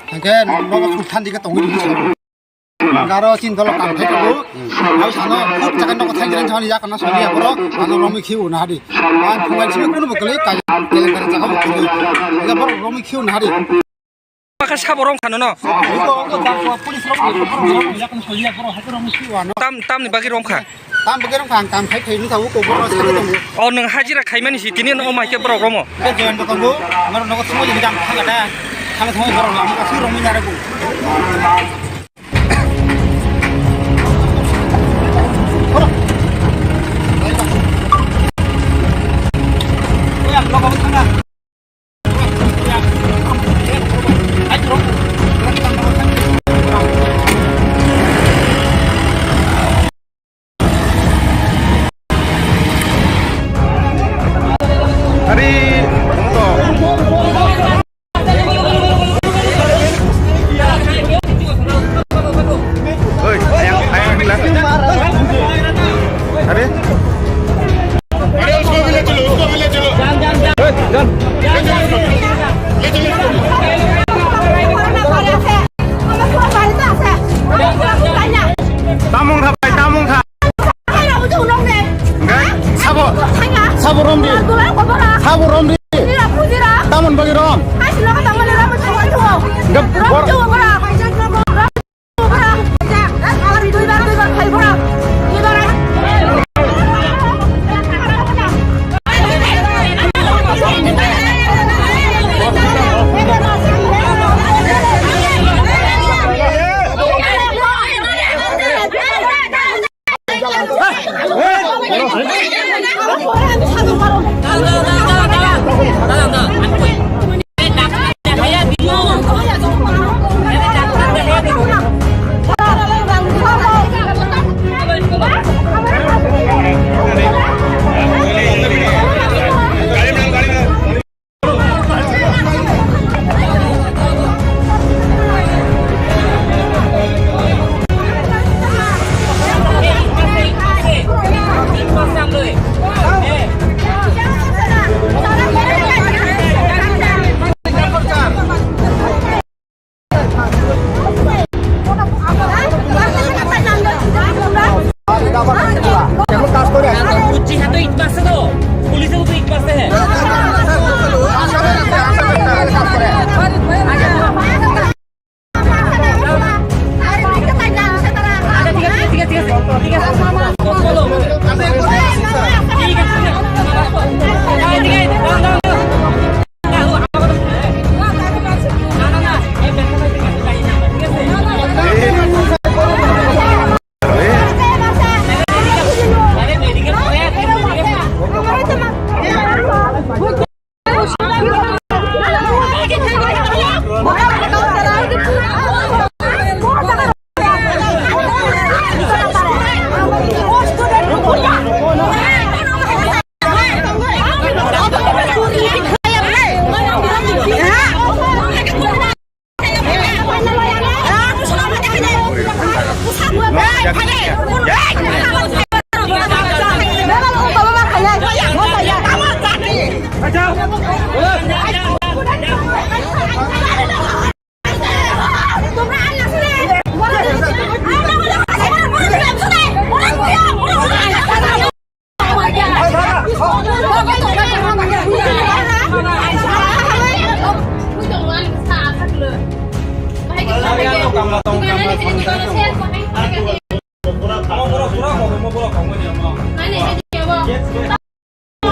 Hingke nogo su than dike tongwi di. Garo chin dolo kam thai tongo. Au sano khub jaga nogo thai jeng thani yak na sani ya borok. Ano romwi khiu na hadi. Ang phungan simi kuno bo kwlwi kai, keleng kare jaga bo kwlwi. Ya borok romwi khiu na hadi. Pakha sabo rom khano no. Iko, iko, jar ko, police rok, borok rok, yakni solia, borok hai romwi khiu ano. Tam, tamni bagwi rom kha. Tam bagwi rom kha, ang tam khai khai nung thago, ko borok sai tongo. O nwng hajira khaimani si tini no mai khe borok romo. Be join bo tongo, amar nogo sumo jini jang kha kata. Khala thong borok lam ka su romwi nare ko. Ari, kamu to. Oi, ayang, ayang bilang. Ari. अरे उसको भी ले चलो, उसको भी ले चलो। ले चलो उसको। ले चलो उसको। Tamung tha bai, tamung tha. Enggak, sabo, sabo romdi. Sabo romdi. Tamon bagi rom. Enggak, bor-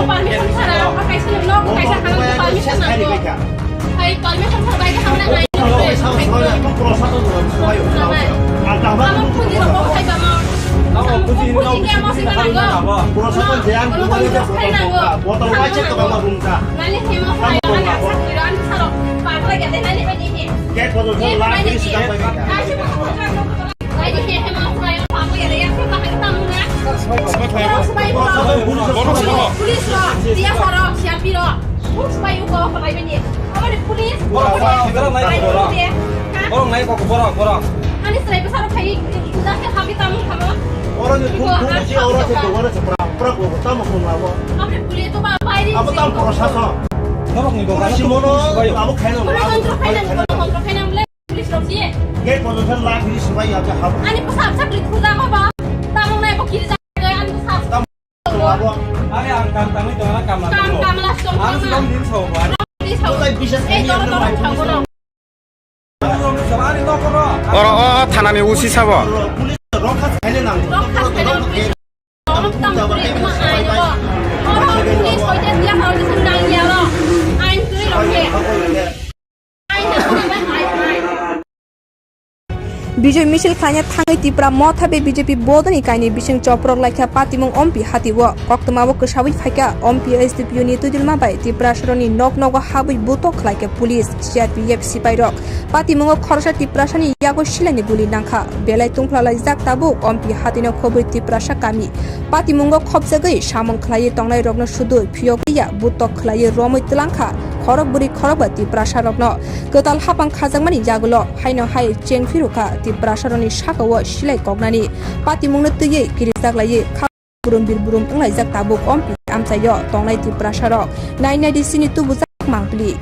Permission sara, kaisa no, kaisa hang permission nango. Hai, permission sara bai hang na nai. Amo puji rok bo khai ba mo. Amo puji ke amo se ba nango. Amo puji ke amo se nango. Nani hemo khai ba na sa kiran saro. Pakla gade nani ba ni he. Ye nani he. Ai se ba. Ai he hemo khai ba pakla gade. Police rok, C R P rok, bung swbai uko, kwlai bini. Aboni police, borok nai kok, borok, borok. Ani swrai bwsarok phai, puja khe habwi tamo khamo. Oro ni bung, bung si oro se dogan se pra, pra ko tamo khum abo. Aboni police to ba bairi. Abo tam prosason. Borok ni dogan si mono, abo khaino. Kono kontro khainang, kono kontro khainang le. Police rok si. Gate pojok khe lak hini swbai ya khe habo. Ani bwsa bwsa kri thuja ko ba. Tamo nai bo kiri ja. Ani bwsa bwsa. Tam abo. Are ang kam tangwi tongna kam la. Kam, kam la song. Ang song din so ba. Police rok. Butai bisas khaini ang mai. Oro o thanani O C sabo. Police rok kha khaile nang. Rok kha khaile nang. Bijoi misil khlaina thangwi Tipra Motha bai B J P bodoni kainwi bising choprok laikha patimung ompi hatio. Koktwmao kwsawi phaikha ompi S D P O ni twidulma bai Tiprasarokni nok nogo habwi butok khlaikha police, C R P F sipairok. Patimungo khoroksa Tiprasani yago silaini guli nangkha. Belai tungphla laijak tabuk ompi hatino khobwi Tiprasa kami. Patimungo khopjagwi samung khlaiwi tongnairokno sudui phiyokliya butok khlaiwi romwi twlangkha khorok bwrwi khorokba Tiprasarokno. Kwtal hapang khajakmani yagulo haino hai chengphirukha Tiprasarokni sakao silai koknani. Patimungno twiwi kirijaklaiwi kha- Burum bir burum wnglaijak tabuk ompi amchaio tongnai Tiprasarok. Nai nai di sini tubujak mangpili.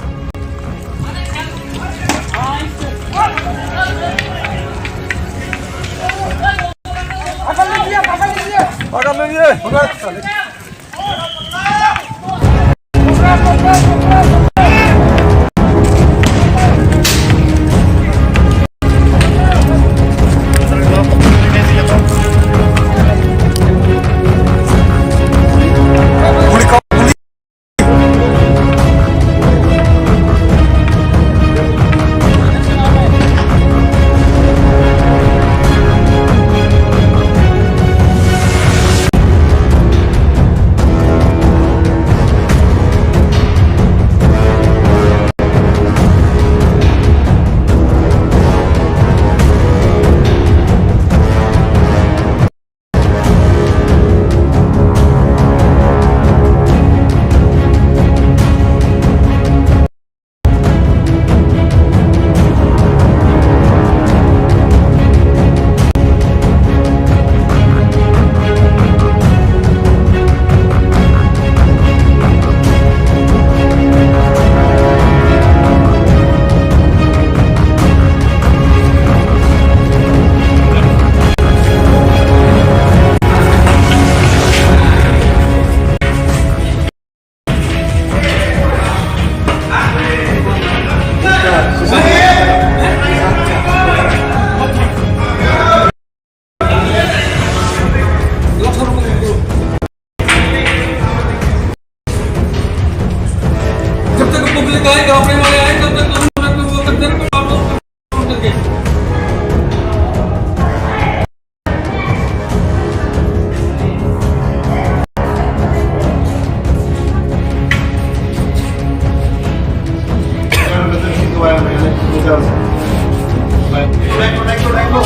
जब तक पब्लिक आएगा, अपने वाले आए, तब तक हम लोग को तब तक Bro.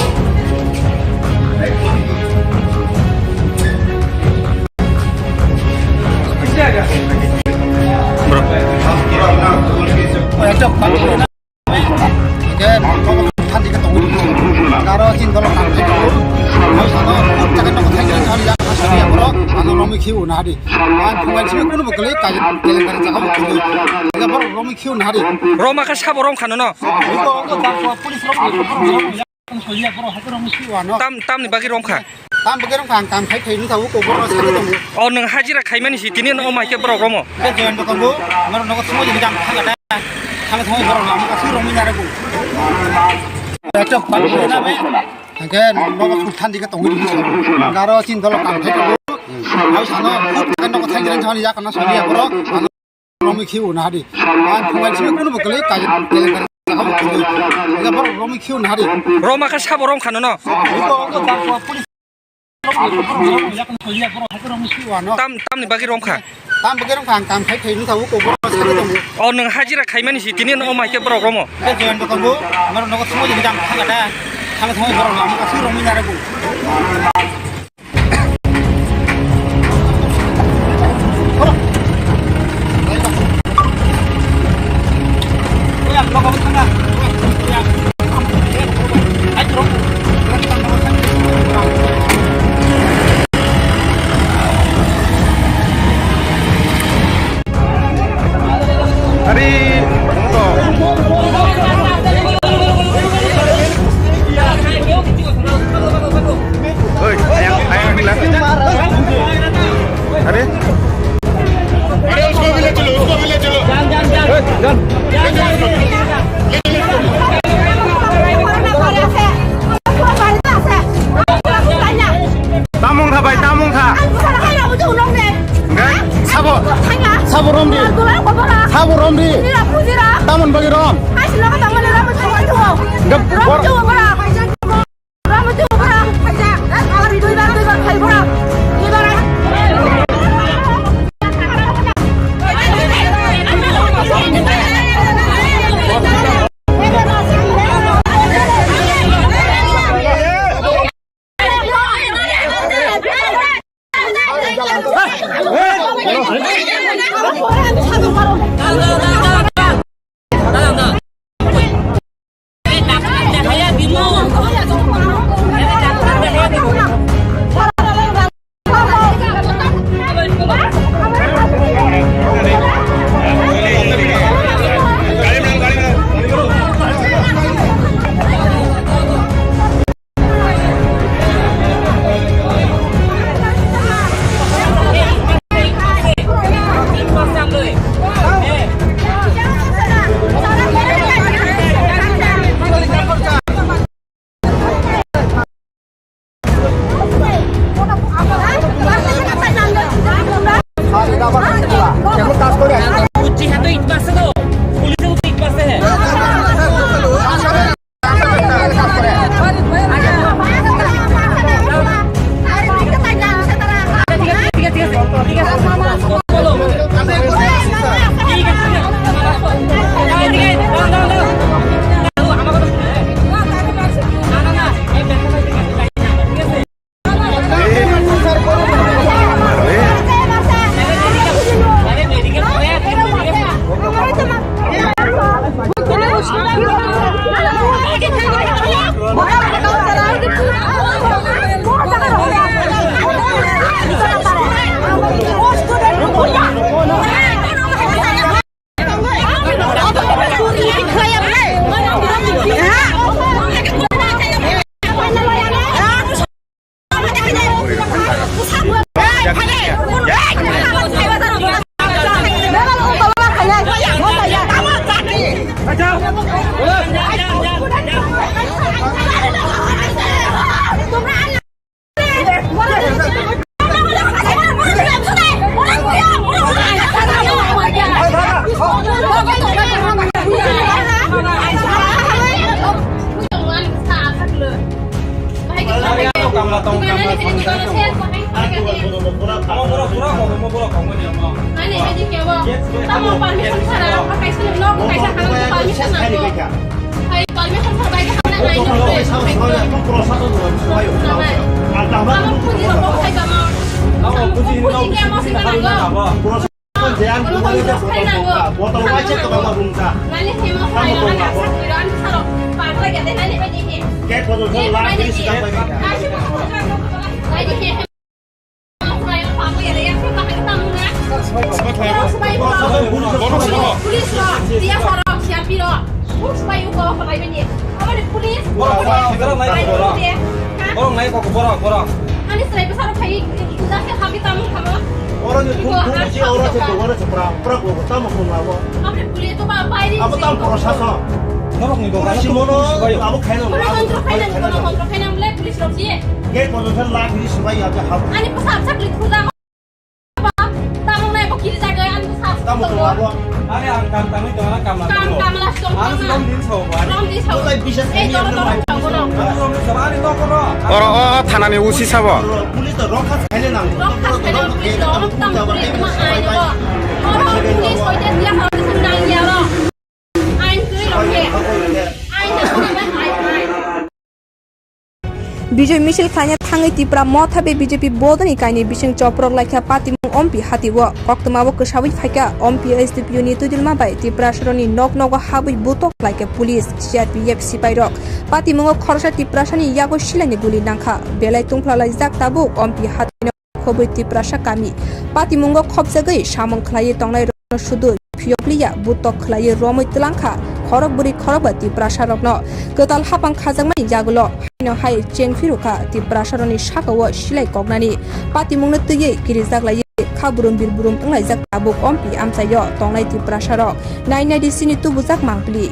Hingke nogo thani khe tongo. Aro chini dolo nang khe tongo. Ang sano kok jaga nogo thani khe thani ya kha sari ya borok ano romwi khiu na hari. Ang phungai simi kunu bo kwlwi kai kelengkari jaga bo kwlwi. Ya borok romwi khiu na hari. Roma khe sabo rom khano no. Iko iko dak police rok ni borok ya sari ya borok hake romwi khiu ano. Tam tamni bagwi rom kha. Tam bwkhe rok ang kam khai thai nung thago, kobor no sakhe tongo. O nwng hajira khaimani si tini no mai khe borok romo. Khe join bo tongo, norok nogo thumui jani jang thanga ta. Thanga thumui borok no amga sui romwi nare bo. Ekta pan ko na be. Hingke nogo suk than dikhe tongwi di. Garo chin dolo kam khai tongo. Hai sano khub khe nogo thang jani thani ya kana sani ya borok. Romwi khiu na hari. Ang phungai simi kunu bo kwlwi kai kelengkari jaga bo kwlwi. Ya borok romwi khiu na hari. Roma khe sabo rom khano no. Iko iko dak police. Tam tamni bagwi rom kha. Tam bagwi rom kha ang kam khai thai nung thago kobor no sakhe tongo. O nwng hajira khaimani si tini no mai khe borok romo. Khe join bo tongo. Norok nogo thumui jani jang thanga ta. Thanga thumui borok no amga sui romwi nare bo. Borok nai kok borok, borok. Ani chwrai bwsarok phai puja khe habwi tamo thamo. Oro ni phung phung si oro se dogan se pra pra ko tamo phung abo. Apni puli to ba bai ri. Abo tam prosason. Norok ni dogan si mono abo khaino. Kono montro khaina, kono montro khaina bole police rok si. Gate montro khaina la police bai ya ha. Ani bwsa bwsa klik khuda. Tamo nai bo kiri jaga ani bwsa. Tamo to abo. Ani ang kam tamo to na kam na. Kam kam la song. Ani kam din so ba. Rom di so. Ei doro doro. Oro o thanani usi sabo. Police to rokha khaile nang. Rokha khaile police to tam police ma ai no. Oro police hoite dia ha nang ya ro. Ain twi rok ye. Ain na ain ain. Bijoy misil khlaina thangwi Tipra Motha bai B J P bodoni kainwi bising choprok laikha patimung Ompi hatio. Koktwmao kwsawi phaikha Ompi S D P O ni twijlma bai Tiprasarokni nok nogo habwi butok laikha police, C R P F sipairok. Patimungo khoroksa Tiprasani yago silaini guli nangkha. Belai tungphla laijak tabuk Ompi hatino khobwi Tiprasa kami. Patimungo khopjagwi samung khlaiwi tongnai rokno sudu phiyokliya butok khlaiwi romwi twlangkha khorok bwrwi khorokba Tiprasa rokno. Kwtal hapang khajakmani yagulo haino hai chengphirukha Tiprasa rokni sakao silai koknani. Patimungno twiwi kirijaklaiwi kha burum bir burum wnglaijak tabuk Ompi amchaio tongnai Tiprasa rok. Nai nai di sini tubujak mangpili.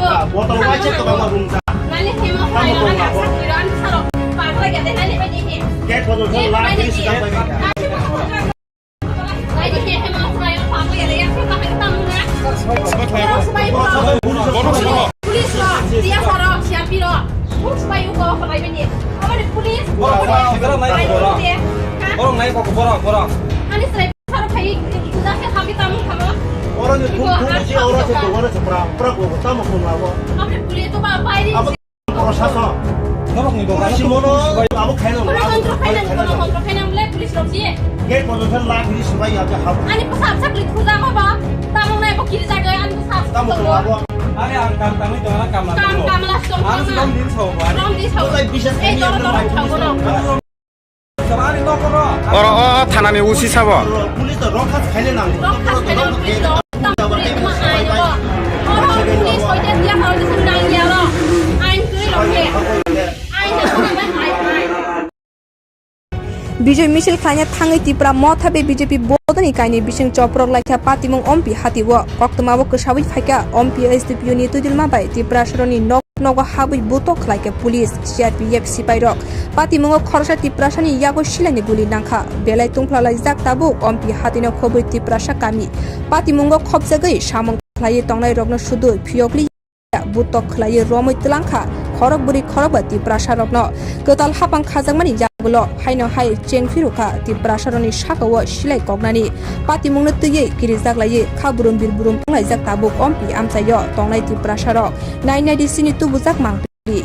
Botol waisa kwbangma rung ta. Nani himo tamo phai tongma nang bo. Sakni ran sarok. Pagla gade nani bani he. Ket botol sa la ni sida pai ka. Nani himo phai tongma. Nani he Police rok, T S R rok, C R P rok, buj bai uko kholai bini. Aboni police, borok nai kok, borok, borok. Ani srai saro khai, uda khe habi tamu khamo. Oro ni phung phung si oro se dogana se pra pra ko tamo phung abo. Aboni police to ba bai ri. Abo proshasok. Norok ni dogan. Simono abo khaina. Kono kontro khaina, kono kontro khaina mle police rok si. Gate podo thang la police bai ya ha. Ani pasa pasa kri khuja ko ba. Tamo nai bo kiri jaga ani pasa pasa. Tamo ko abo. Are ang kam tangwi tongna kam na. Kam kam la song. Ang song din so ba. Song din so. Ei doro doro thago no. Oro o thanani O C sabo. Police to rokha khaile nang. Rokha khaile police to. Tam police ma ai no. Oro police hoite dia haro jisung nang ya ro. Ain tui rokhe. Ain na ai ai. Bijoy misil khlaina thangwi Tipra Motha bai B J P bodoni kainwi bising choprok laikha patimung Ompi hatio. Koktwmao kwsawi phaikha Ompi S D P O ni twidulma bai Tiprasaroni nok nogo habwi butok khlaikha police, C R P F sipairok. Patimungo khoroksa Tiprasani yago silaini guli nangkha. Belai tungphlalaijak tabuk Ompi hatino khobwi Tiprasa kami. Patimungo khopjagwi samung khlaiwi tongnairokno sudu phiyokli butok khlaiwi romwi twlangkha khorok bwrwi khorokba Tiprasarokno. Kwtal hapang khajakmani yagulo haino hai chengphirukha Tiprasarokni sakao silai koknani. Patimungno twiwi kirijaklaiwi kha burum bir burum wnglaijak tabuk Ompi amchaio tongnai Tiprasarok. Nai nai di sini tubujak mangpili.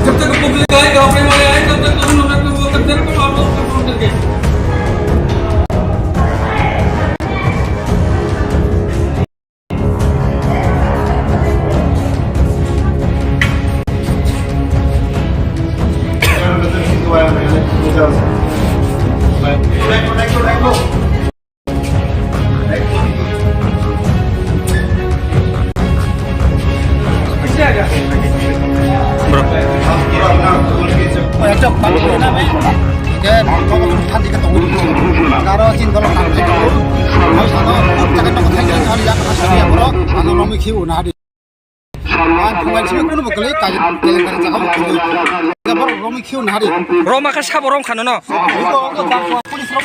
जब तक पब्लिक आएगा, अपने वाले आए, तब तक तो हम लोग को वो करते हैं, तो आप लोग को फोन करके। Khe nogo thani khe tongo. Garo chin dolo tang khe tongo. Hoi sano, jaga nogo thani khe hori yak na sori aboro, ano romwi khiu na hari. Ang thumai simi kuno bo kwlwi, kai, kai, kai, jaga bo kwlwi. Borok romwi khiu na hari. Roma khe sabo rom khano no? Iko, iko, police rok,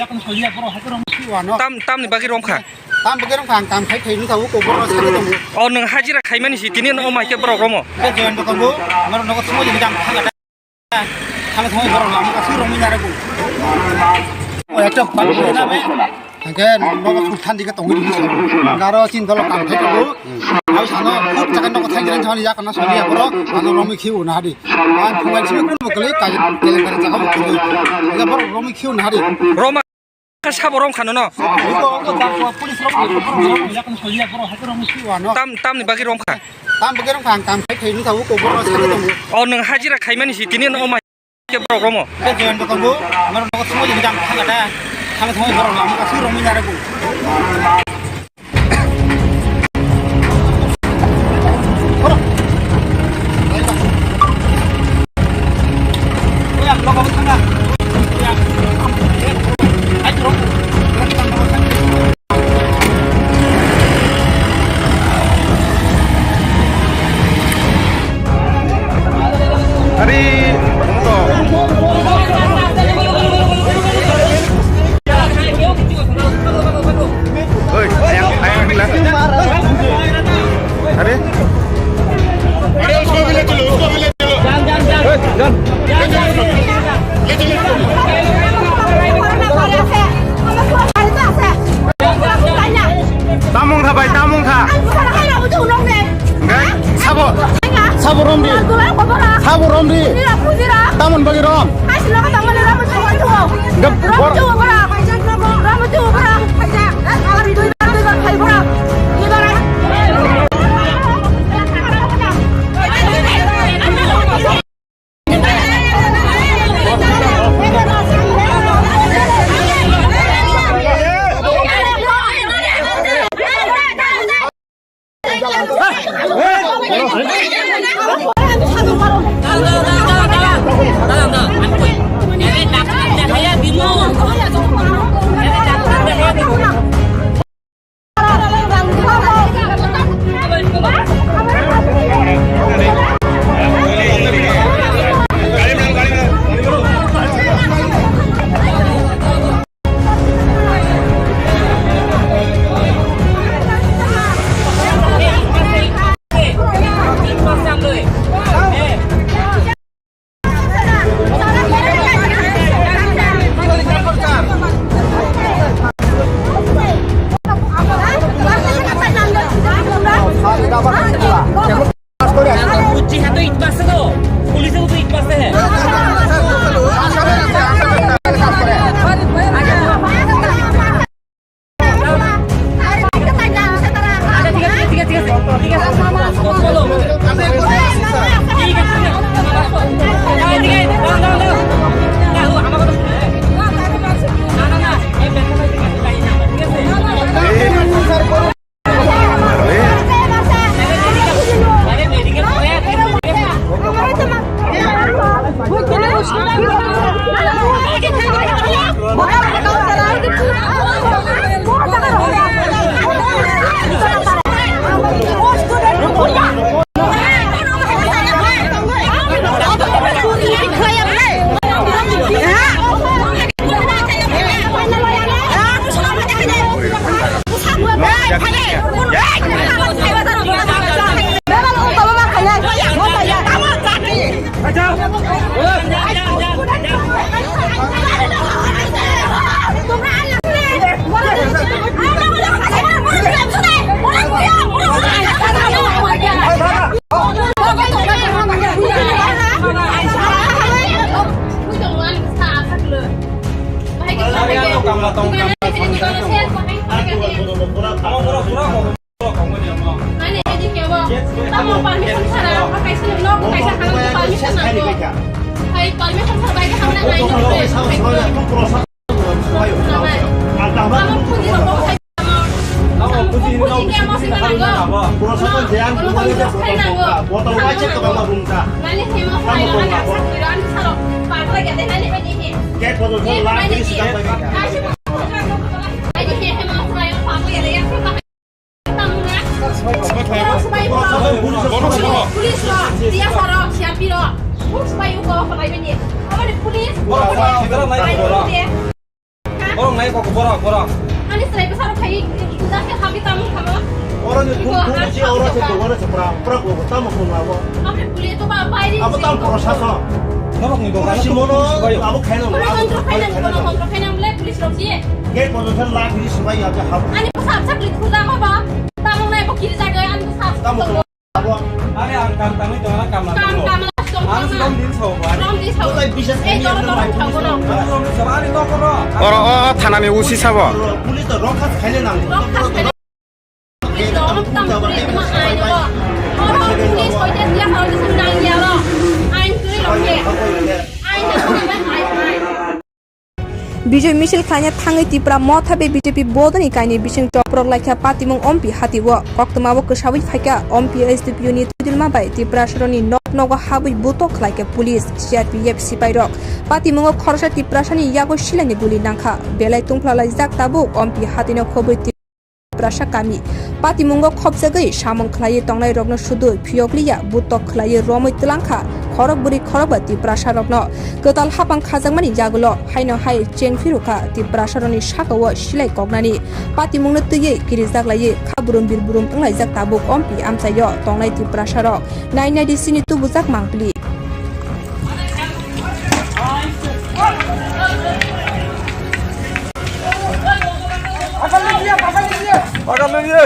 yak na sori aboro, hai romwi khiu ano. Tam, tamni bagwi rom kha? Tam bagwi rom kha, ang kam khai khai nung thago, ko borok sakhe tongo. O nwng hajira khaimani si tini no mai khe borok romo? Khe join bo tongo, amaro nogo thumai jani dam kha. Thang thang borok lama kasui romwi nare bo. O ekta bang na be. Hingke nogo suk thandi ke tongwi di. Garo chin dolo kam thai bo. Hau sano kuk chakan nogo thang thang thang yak na soli ya borok. Ano romwi khiu na hari. Ang phungan simi kun bo kali kai kele kare jaga bo kali. Ya borok romwi khiu na hari. Roma khe sabo rom khano no? Iko, iko, police rok, police rok, yak na soli ya borok, hai romwi khiu ano. Tam, tamni bagwi rom kha? Tam bagwi rom kha, ang kam khai khai nung thago, ko borok sakhe tongo. O nwng hajira khaimani si tini no mai khe borok romo. Khe join bo tongo, amaro nogo thumai jani dam thanga da. Thanga thumai borok lama kasui romwi nare bo. Mungkha bai, ta mungkha. Ang bukan hai rok ujuk nok ne. Sabo. Sabo romdi. Sabo romdi. Tamon bagi rom. Gap. Nani, ini kebo. Tamo permission sara, kaisa no, kaisa hang permission nango. Hai, permission sara bai hang na nai no. Tamo puji no ko hai. Tamo puji ni no, puji ni hang na ba. Nani hemo hai na na sa kiran saro. Pakra gede nani hai ni. Gate bodo sala, police sudah pai. Police rok, D S O rok, C R P rok, bus bai uko kholai bini. Aboni police, borok nai kok, borok, borok. Ani serai besar khai, udah ke kami tamu kamu. Oro ni pun pun si oro se dogana se pra pra ko tamu ko abo. Aboni police to ba bai. Abo tam prosason. Norok ni dogana. Simono abo khaina. Abo kontrol khaina, kontrol khaina bole police rok si. Gate bodo sala, police bai ya hab. Ani besar sakli khuda ma ba. Tamung nai bo kiri jaga ani ko sab. Tamo ko. Ani ang kam tangwi tongna kam na. Kam tamo. Kam na tong. Ang tong din so ba. Tong din so. Kotai bisas. Ei, khaini tong, ano tong, mai tong, police tong. Ano tong din so ba, ani tong ko. Oro o thanani O C sabo. Police to rokha khaile nang. Rokha khaile. Police rok tam police ma ai no. Oro police ko je dia haro je sang nang ya ro. Ain tui rok ye. Ain na ko ba ai ai. Bijoy misil khlaina thangwi Tipra Motha bai B J P bodoni kainwi bising choprok laikha patimung Ompi hatio. Koktwmao kwsaui phaikha Ompi S D P O ni twijlma bai Tiprasarokni nok nogo habwi butok khlaikha police, C R P F sipairok. Patimungo khoroksa Tiprasani yago silaini guli nangkha. Belai tungphla laijak tabuk Ompi hatino khobwi Tiprasa kami. Patimungo khopjagwi samung khlaiwi tongnairokno sudui phiyokliya butok khlaiwi romwi twlangkha khorok bwrwi khorokba Tiprasarokno. Kwtal hapang khajakmani yagulo haino hai chengphirukha Tiprasarokni sakao silai koknani. Patimungno twiwi kirijak laiwi kha burum bir burum wnglaijak tabuk Ompi amchaio tongnai Tiprasarok. Nai nai di sini tubujak mangpili. Pagal lagi.